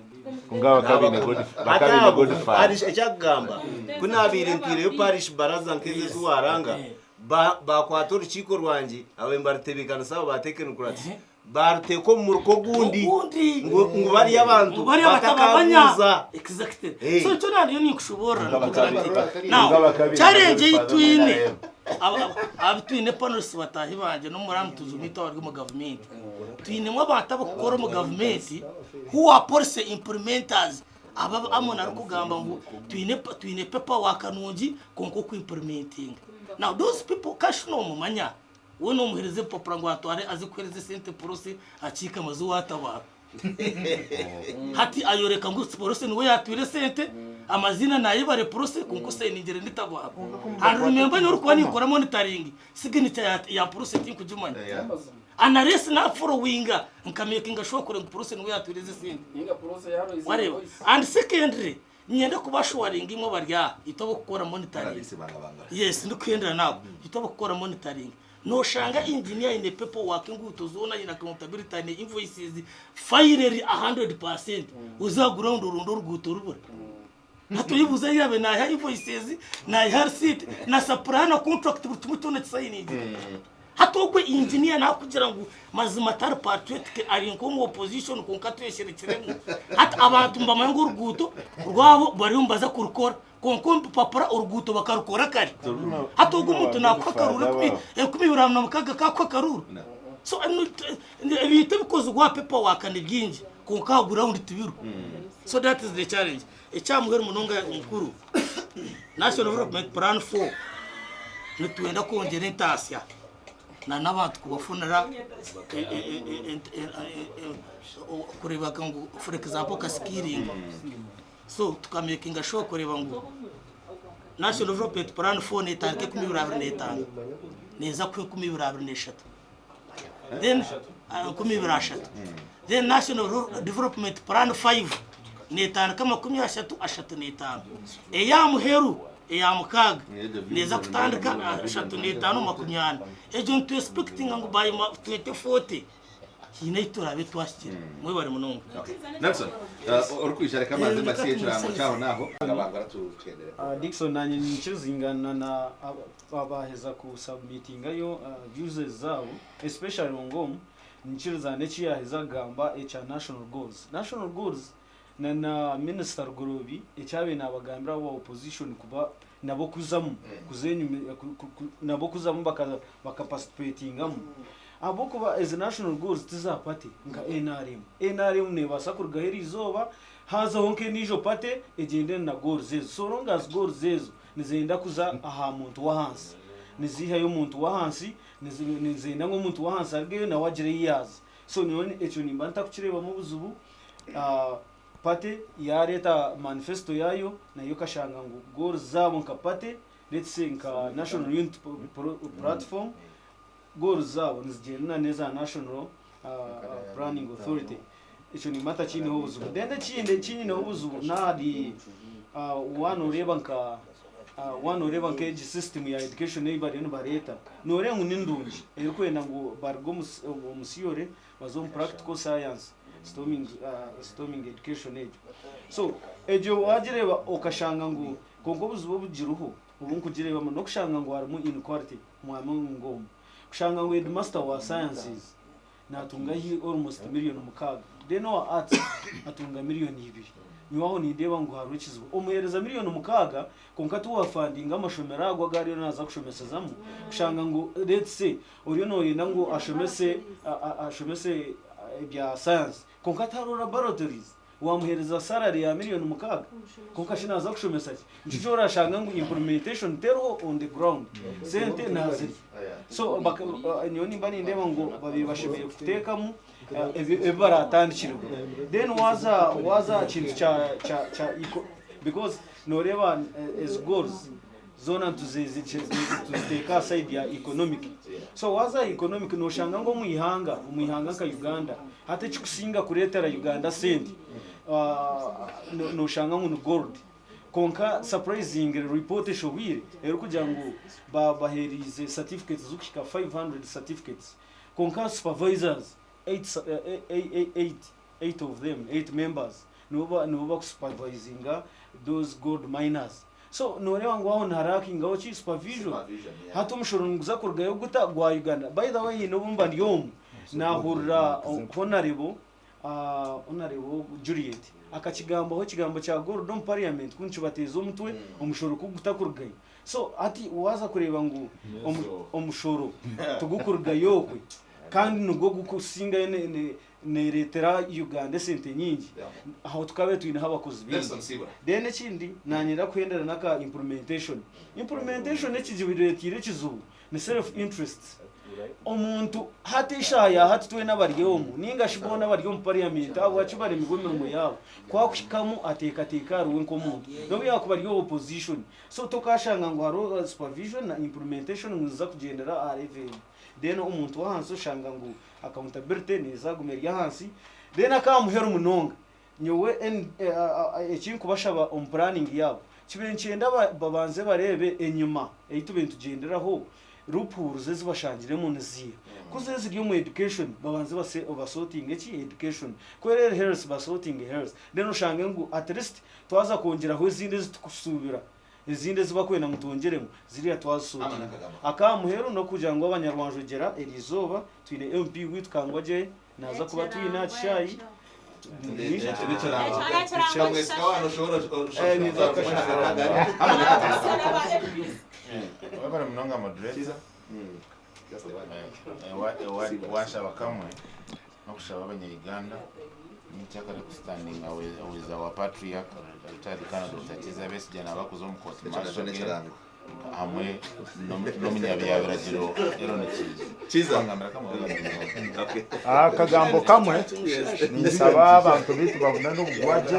Kwonka bakaba baine God- bakaba baine Godfather. Eki akugamba, ku naabaire ntaireyo parish baraza nk'ezo ezi waaranga, ba- baakwata orukiiko rwangye ababaire nibarutebeekanisa abo ba technocrats, Baaruteeka omu muruka ogundi Ogundi. ngu ngu bariya abantu Ngu bariya batabamanya. batakabuuza. Exactly. Eh. So nikyo naariyo ninkushoboorora nikugira nti now Nga bakabi- challenge ei twine NRM. abu twine panelists bataahi bangye n'omuramu tujuma itwe abari omu gavumenti twinemu abantu abakukora omu gavumenti who are policy implementers aba Amon arikugamba ngu twine twine paper work nungi kwonka oku implementinga now those people kashi nomumanya. We nomuhereza ebipapura ngu atware aze kuhereza esente porosi akiike amaze owatabara. Hati ayoreka ngu porosi niwe yatwire esente, amaziina nayebare porosi kwonka osayiningire ni Tabaro. And remember nyowe orikuba ninkora monitoring, signature ya, ya porosi tinkugimanya. Unless naforowinga nka makinga sure kureba ngu porosi niwe yatwire ezi esente. Wareeba? And secondly, Niinyenda kubashuwaringa imwe abari aha, itwe ab'okukora monitoring. Yes, ndikuhendera naabo. Itwe ab'okukora monitoring. Nooshanga engineer aine paper work enguuto zoona aine accountability aine invoices, file eri a 100%. Oze aha ground oronde oruguuto rubura. Hati oyebuuze ahu yaabaire naiha invoices, naiha receipt, na supplier na contract buri kimwe kyona kisayiningire. Hati ogwe engineer nakugira ngu mazima tari patriotic ari nk'omu opposition kwonka atwesherekiremu. Hati abantu nibamanya ngu oruguuto rwabo bariyo nibaza kurukora kwonka omu bipapura oruguuto bakarukora kare. Hati ogwo omuntu nakuha akaruru 2600 kakuha akaruru? So ebintu ebikozirwe aha paper work ni bingi kwonka aha ground tibiriho. So that is the challenge. Ekyamuheru munonga omukuru, National Development Plan 4 nitwenda kwongyera entaasya na n'abantu kubafunira kureebeka ngu for example nka skilling so tukamakinga sure kureeba ngu National Development Plan 4 netandika 2025 neeza kuha 2023 then 2030 then National Development Plan 5 netandika 30 35 eya muheru eya mukaaga neza kutandika 35 40 egyo nitu expectinga ngu by 2040 haine ahu turaabe twahikire. Mwebare munonga. Nelson, orikwija reka mbanze mbatsye ekirango kyaho naaho abangura tukyendere. Dickson nanye ninkizingana na Twabaheza ku submitingayo views zaabo especially Ongom nikiriza nekiyaheza kugamba ekya national goals. National goals na na minister Rugorobi ekyabaire nabagambira abo ba opposition kuba nabo kuzamu kuza enyuma nabo kuzamu baka participatingamu ahabwokuba ezi national goals tiza party nka nrm. Nrm nebaasa kurugaho erizooba hazaho nkendiijo party egyende na goals ezo so long as goals ezo Nizenda kuza aha muntu w'ahansi. Niziihayo omuntu w'ahansi, nizenda ngu omuntu w'ahansi arugeyo nawe agire ei yaaza. So nyowe ekyo nimba ntakukireebamu obuzibu. Party yaareeta manifesto yaayo, nayo okashanga ngu goals zaabo nka party, let's say nka National Unity Platform, goals zaabo nizigyendana n'eza National Planning Authority. Ekyo nimba ntakiineho obuzibu. Then ekindi eki nyineho obuzibu n'ahari waaba nooreeba nka waaba nooreeba nk'egi system ya education ei bariyo nibareeta, nooreeba ngu ni ndungi erikwenda ngu baruge omu theory baze omu practical science, storming storming education egyo. So egyo waagireeba okashanga ngu kwonka obuzibu obugiriho obu nkugireebamu n'okushanga ngu harimu inequality mwami ng'omu. Kushanga ngu headmaster wa sciences natunga haihi almost million mukaaga then owa arts atunga million ibiri. Nyowe aho nindeeba ngu hariho ekizibu. Omuheereza million mukaaga kwonka tiwafandinga amashomero ago agu ariyo naaza kushomesezamu kushanga ngu let's say oriyo nooyenda ngu ashomese ashomese ebya science kwonka tihariho laboratories. Wamuheereza salary ya million mukaaga kwonka shi naaza kushomesa ki? Nikyo eki orashanga ngu implementation teriho on the ground. Sente naazirya. So nyowe nimba nindeeba ngu babaire bashemereire kuteekamu ebi baratandikireho. Then waaza waaza aha kintu kya kya kya because nooreeba ezi goals zoona nituziteeka aha side ya economic. So waaza aha economic nooshanga ngu omu ihanga, omu ihanga nka Uganda, hati ekikusinga kureetera Uganda sente nooshanga ngu ni gold. Kwonka surprisingly report eshohwire erikugira ngu babaheeriize certificates zirikuhika 500 certificates kwonka supervisors 8 of them, 8 members nibo nibo bakusupervisinga those gold miners. So noreeba ngu aho niharakingaho ki? Supervision. Hati omushoro niguza kurugayo guta? Gwa Uganda. By the way haine obu mba ndi omu nahurira Honarebo Honarebo Juliet akakigambaho ekigambo kya gold omu parliament ku nikibateeza omutwe omushoro ku gutakurugayo. So hati waaza kureeba ngu omushoro tigukurugayo okwe kandi nigwo gukusingayo neretera Uganda esente nyingi aho tukabaire twineho abakozi baingi. Then ekindi nanyenda kuhendera naka implementation. Implementation ekigireteire ekizibu ni self interest. Omuntu hati eshaaha ya hati twena abari omu ninga shi boona abari omu parliament ahabwaki baremirwe emirimo yaabo? Ku akuhikamu ateekateeka ahari we nk'omuntu n'obu yaakuba ari owa opposition. So tokaashanga ngu hariho supervision na implementation ngu niziza kugyendera aha level emwe. Then omuntu w'ahansi oshanga ngu accountability neeza kuguma eri ahansi. Then ak'aha muheru munonga, nyowe eki nkubashaba omu planning yaabo, kibaire nikyenda babanze bareebe enyima ei tubaire nitugyenderaho, loopholes ezi bashangiremu ni ziiha. Ku ziri ziri omu education, babanze basortinge ki? Education. Ku eri eri health, basortinge health. Then oshange ngu at least twaza kwongyeraho ezindi ezi tukusuubira, ezindi ezi barikwenda ngu twongyeremu, ziriya twazisortinga. Ak'aha muheru n'okugira ngu abanyarwanjwegyera eriizooba twine MP waitu Kangwagye Naaza kuba twine aha kishaayi. Webale munonga moderator. Washaba kamwe n'okushaba abanya-Uganda nyenkyakare kustandinga with our patriarch retired Colonel Dr. Kizza Besigye naaba kuza omu court martial again. hamwe n'omunyabyabiragiro Aaron Kiiza. Akagambo kamwe ninsaba abantu baitu bagume n'obugwagye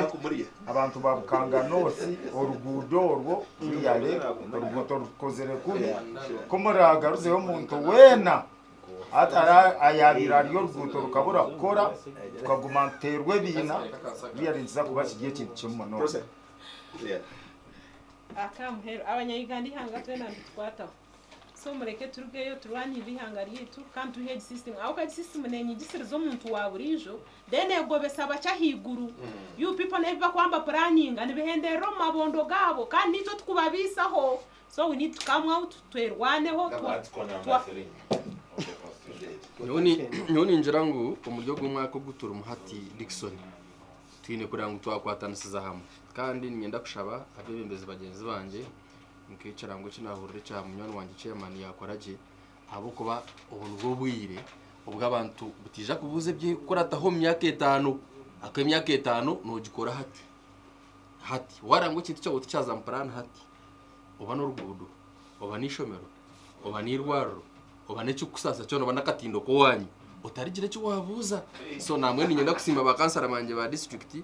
abantu ba Bukanga North oruguudo orwo rwiyare oruguuto rukozire kubi ku muragaruzeyo omuntu weena ayabaire ari oruguuto rukabura kukora tukaguma nituteerwa ebiina rwiyare nikiza kuba kiri ekintu kibi munonga. Akamuheru, abanya-Uganda eihanga twena nitukwataho. So mureke turugeyo turwanirire eihanga ryaitu kandi twihe egi system ahabw'okuba egi system nenyigisiriza omuntu wa buriijo then egobesa abakye ahaiguru. You people n'ebi bakuba nibapuraninga nibihenderera omu mabondo gaabo kandi naitwe tukubabiisaho. So we need to come out twerwaneho twa twa. Nyowe ningira ngu omuri ogu omwaka ogu turimu hati Dickson Twine kureba ngu twakwatanisiza hamwe. Kandi niinyenda kushaba abeebembezi bagyenzi bangye nk'ekirango eki naahurira ekya munywani wangye chairman yaakora gye ahabw'okuba obu nibwo bwire obu abantu butaija kubuuza eby'okukurataho omu myaka etaano ahakuba emyaka etaano noogikora hati. Hati waareba ngu ekintu kyawe tikyaza omu puraani hati, oba n'oruguudo, oba n'eishomero, oba n'eirwariro, oba n'ekirikukusaasa kyona oba n'akatindo k'owaanyu, otarigira eki waabuuza. So nambwenu niinyenda kusiima bakansara bangye ba disiturikiti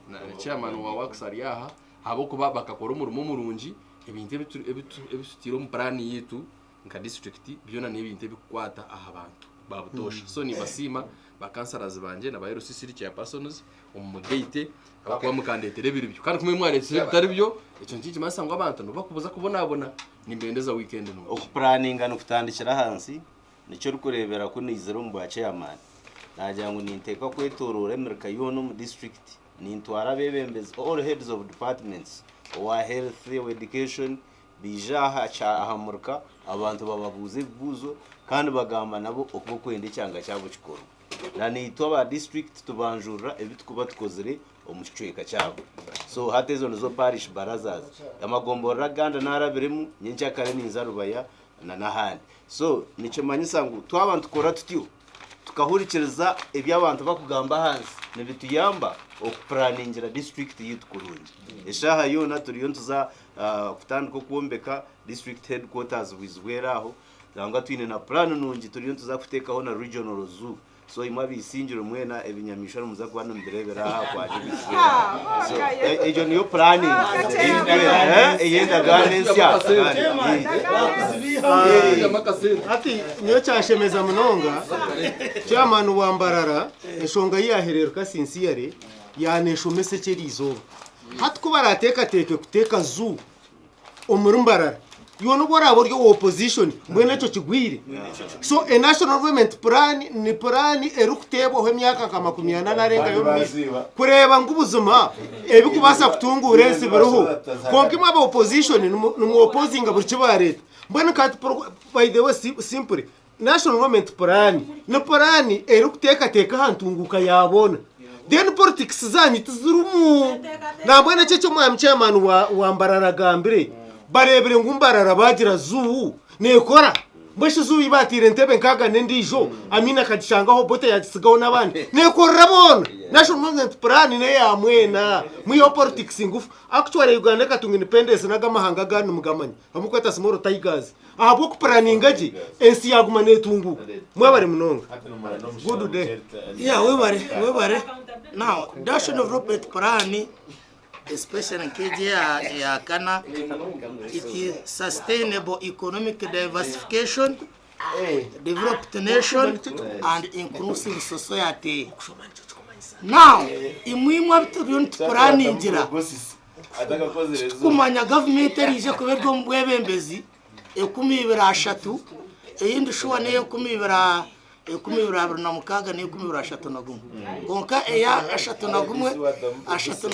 na chairman wa works ari aha ahabw'okuba bakakora omurimo murungi, ebintu ebi tutaire omu puraani yaitu nka disiturikiti byona n'ebintu ebirikukwata aha bantu ba butoosha. So nimbasiima bakansarazi bangye na ba LCC chairpersons omu mugaite ahabw'okuba mukandeetera ebiri byo. Kandi ku mube mwareetsire ebitari byo, ekyo nikimanyisa ngu abantu nibakubuza kubonabona. Nimbendeza weekend nungi. Okupuraninga nikutandikira ahansi, nikyo orikureebera ku naizire omu bwa chairman naagira ngu ninteekwa kwetoroora emirika yoona omu disiturikiti nintwara abeebembezi all heads of departments owa health, owa education baija aha aha murika abantu bababuuza ebibuuzo kandi bagamba nabo oku barikwenda ekyanga kyabo kikorwe. Na naitwe aba disiturikiti tubanjurira ebi turikuba tukozire omu kicweka kyabo. So hati ezo nizo parish barazas. Amagomborora agandi narabiremu, nyenkyakare ninza Rubaya na n'ahandi. So nikimanyisa ngu twaba nitukora tutyo, tukahurikiriza ebi abantu bakugamba ahansi, nibituyamba okupuraningira disiturikiti yaitu kurungi. Eshaaha yoona turiyo nituza kutandika okwombeka district headquarters Bwizibwera aho, nangwa twine na puraani nungi turiyo nituza kuteekaho na regional zoo. So imwe abaisingiro mwena ebinyamaishwa nimuza kuba nimubireebera aha kwa Jubisibwera. So egyo niyo planning ey'endagaano ensya. Hati nyowe kyanshemeza munonga chairman wa Mbarara enshonga ei yahereeruka sincerely yaneshomesa eki eriizooba. Hati ku barateekateeke kuteeka zoo omuri Mbarara iwe nobu oraabe ori owa opposition mbwenu ekyo kigwire so a national development plan ni plan erikuteebwaho emyaka nka 40 narengayo omu maisho kureeba ngu buzima ebikubaasa kutunguura ensi biriho kwonka imwe aba opposition nimu opposinga buri kibareeta mbwenu nka by the way simply National Development Plan ni puraani erikuteekateeka aha ntunguuka ya boona. Then politics zaanyu tizirimu. Nambwenu eki eki omwami chairman wa, wa Mbarara agambire, bareebire ngu Mbarara baagira zoo neekora. Mbwenu shi Zuu ei baataire entebe nkaaga n'endiijo, Amin akagishangaho, Obote yaagitsigaho n'abandi. Neekorera boona. National Movement Plan n'eya mwena. Mwiheho politics ngufu. Actually Uganda ekatunga independence n'ago amahanga agandi nimugamanya. Ahabw'okweta small tigers. Ahabw'okupuraninga gye, ensi yaaguma neetunguuka. Mwebare munonga. Good day. Yeah, webare, webare. Now, National Development Plan, especially nk'egi eya eya kana, it is sustainable economic diversification, developed nation and inclusive society. Now, imwe imwe abu turiyo nitupuraningira, Titukumanya gavumenti eriije kuba eri omu bwebembezi 2030, eyindi shuwa n'eya 2026 n'eya 2031. Kwonka eya 31, 36,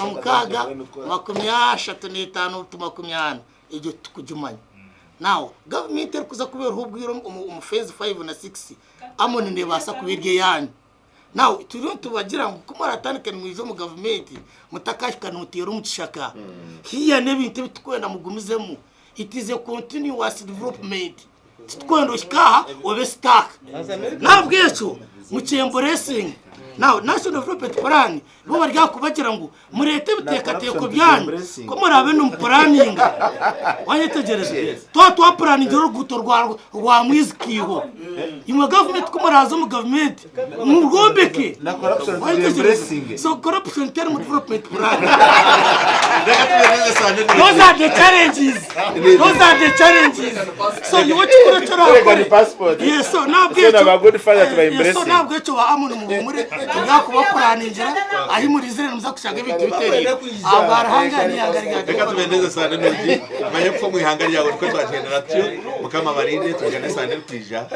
35 ti 40 egyo titukugimanya. Now gavumenti erikuza kuba eriho obwire omu phase 5 na 6 Amoni neebaasa kuba eri eyaanyu. Now turiyo nitubagira ngu ku muratandika nimwija omu gavumenti mutakahika nimuteera omu kishaka hiya n'ebintu ebi turikwenda mugumizemu it is a continuous development titukwenda ohike aha obe stuck n'ahabw'ekyo mukyemburesinge now national development plan bo bari aha kubagira ngu mureete ebiteekateeko byanyu ku muraabe nimupuraninga wanyetegyereza twaba twapuraningira oruguuto rwa rwa Mwizi Kiiho imwe gavumenti ku muraaza omu gavumenti murwombeke Na corruption Wanyetegyereza? embracing. So corruption teri mu development plan. Reka tubereze sande Those are the challenges. Those are the challenges. So iwe kikuru eki Reka ni orakore. passport. Yes, so So na nabwekyo ba good father tuba Yes, so embracing. nabwekyo ba Amoni muhumure tibyakuba puraningira ahi murizire nimuza kushanga ebintu bitereire. Ahabwa Ruhanga n'eihanga rya Reka tubendeze sande nungi manye kufa omu ihanga ryawe nikwo twagyendera tutyo mukama abarinde tubugane sande erikwija.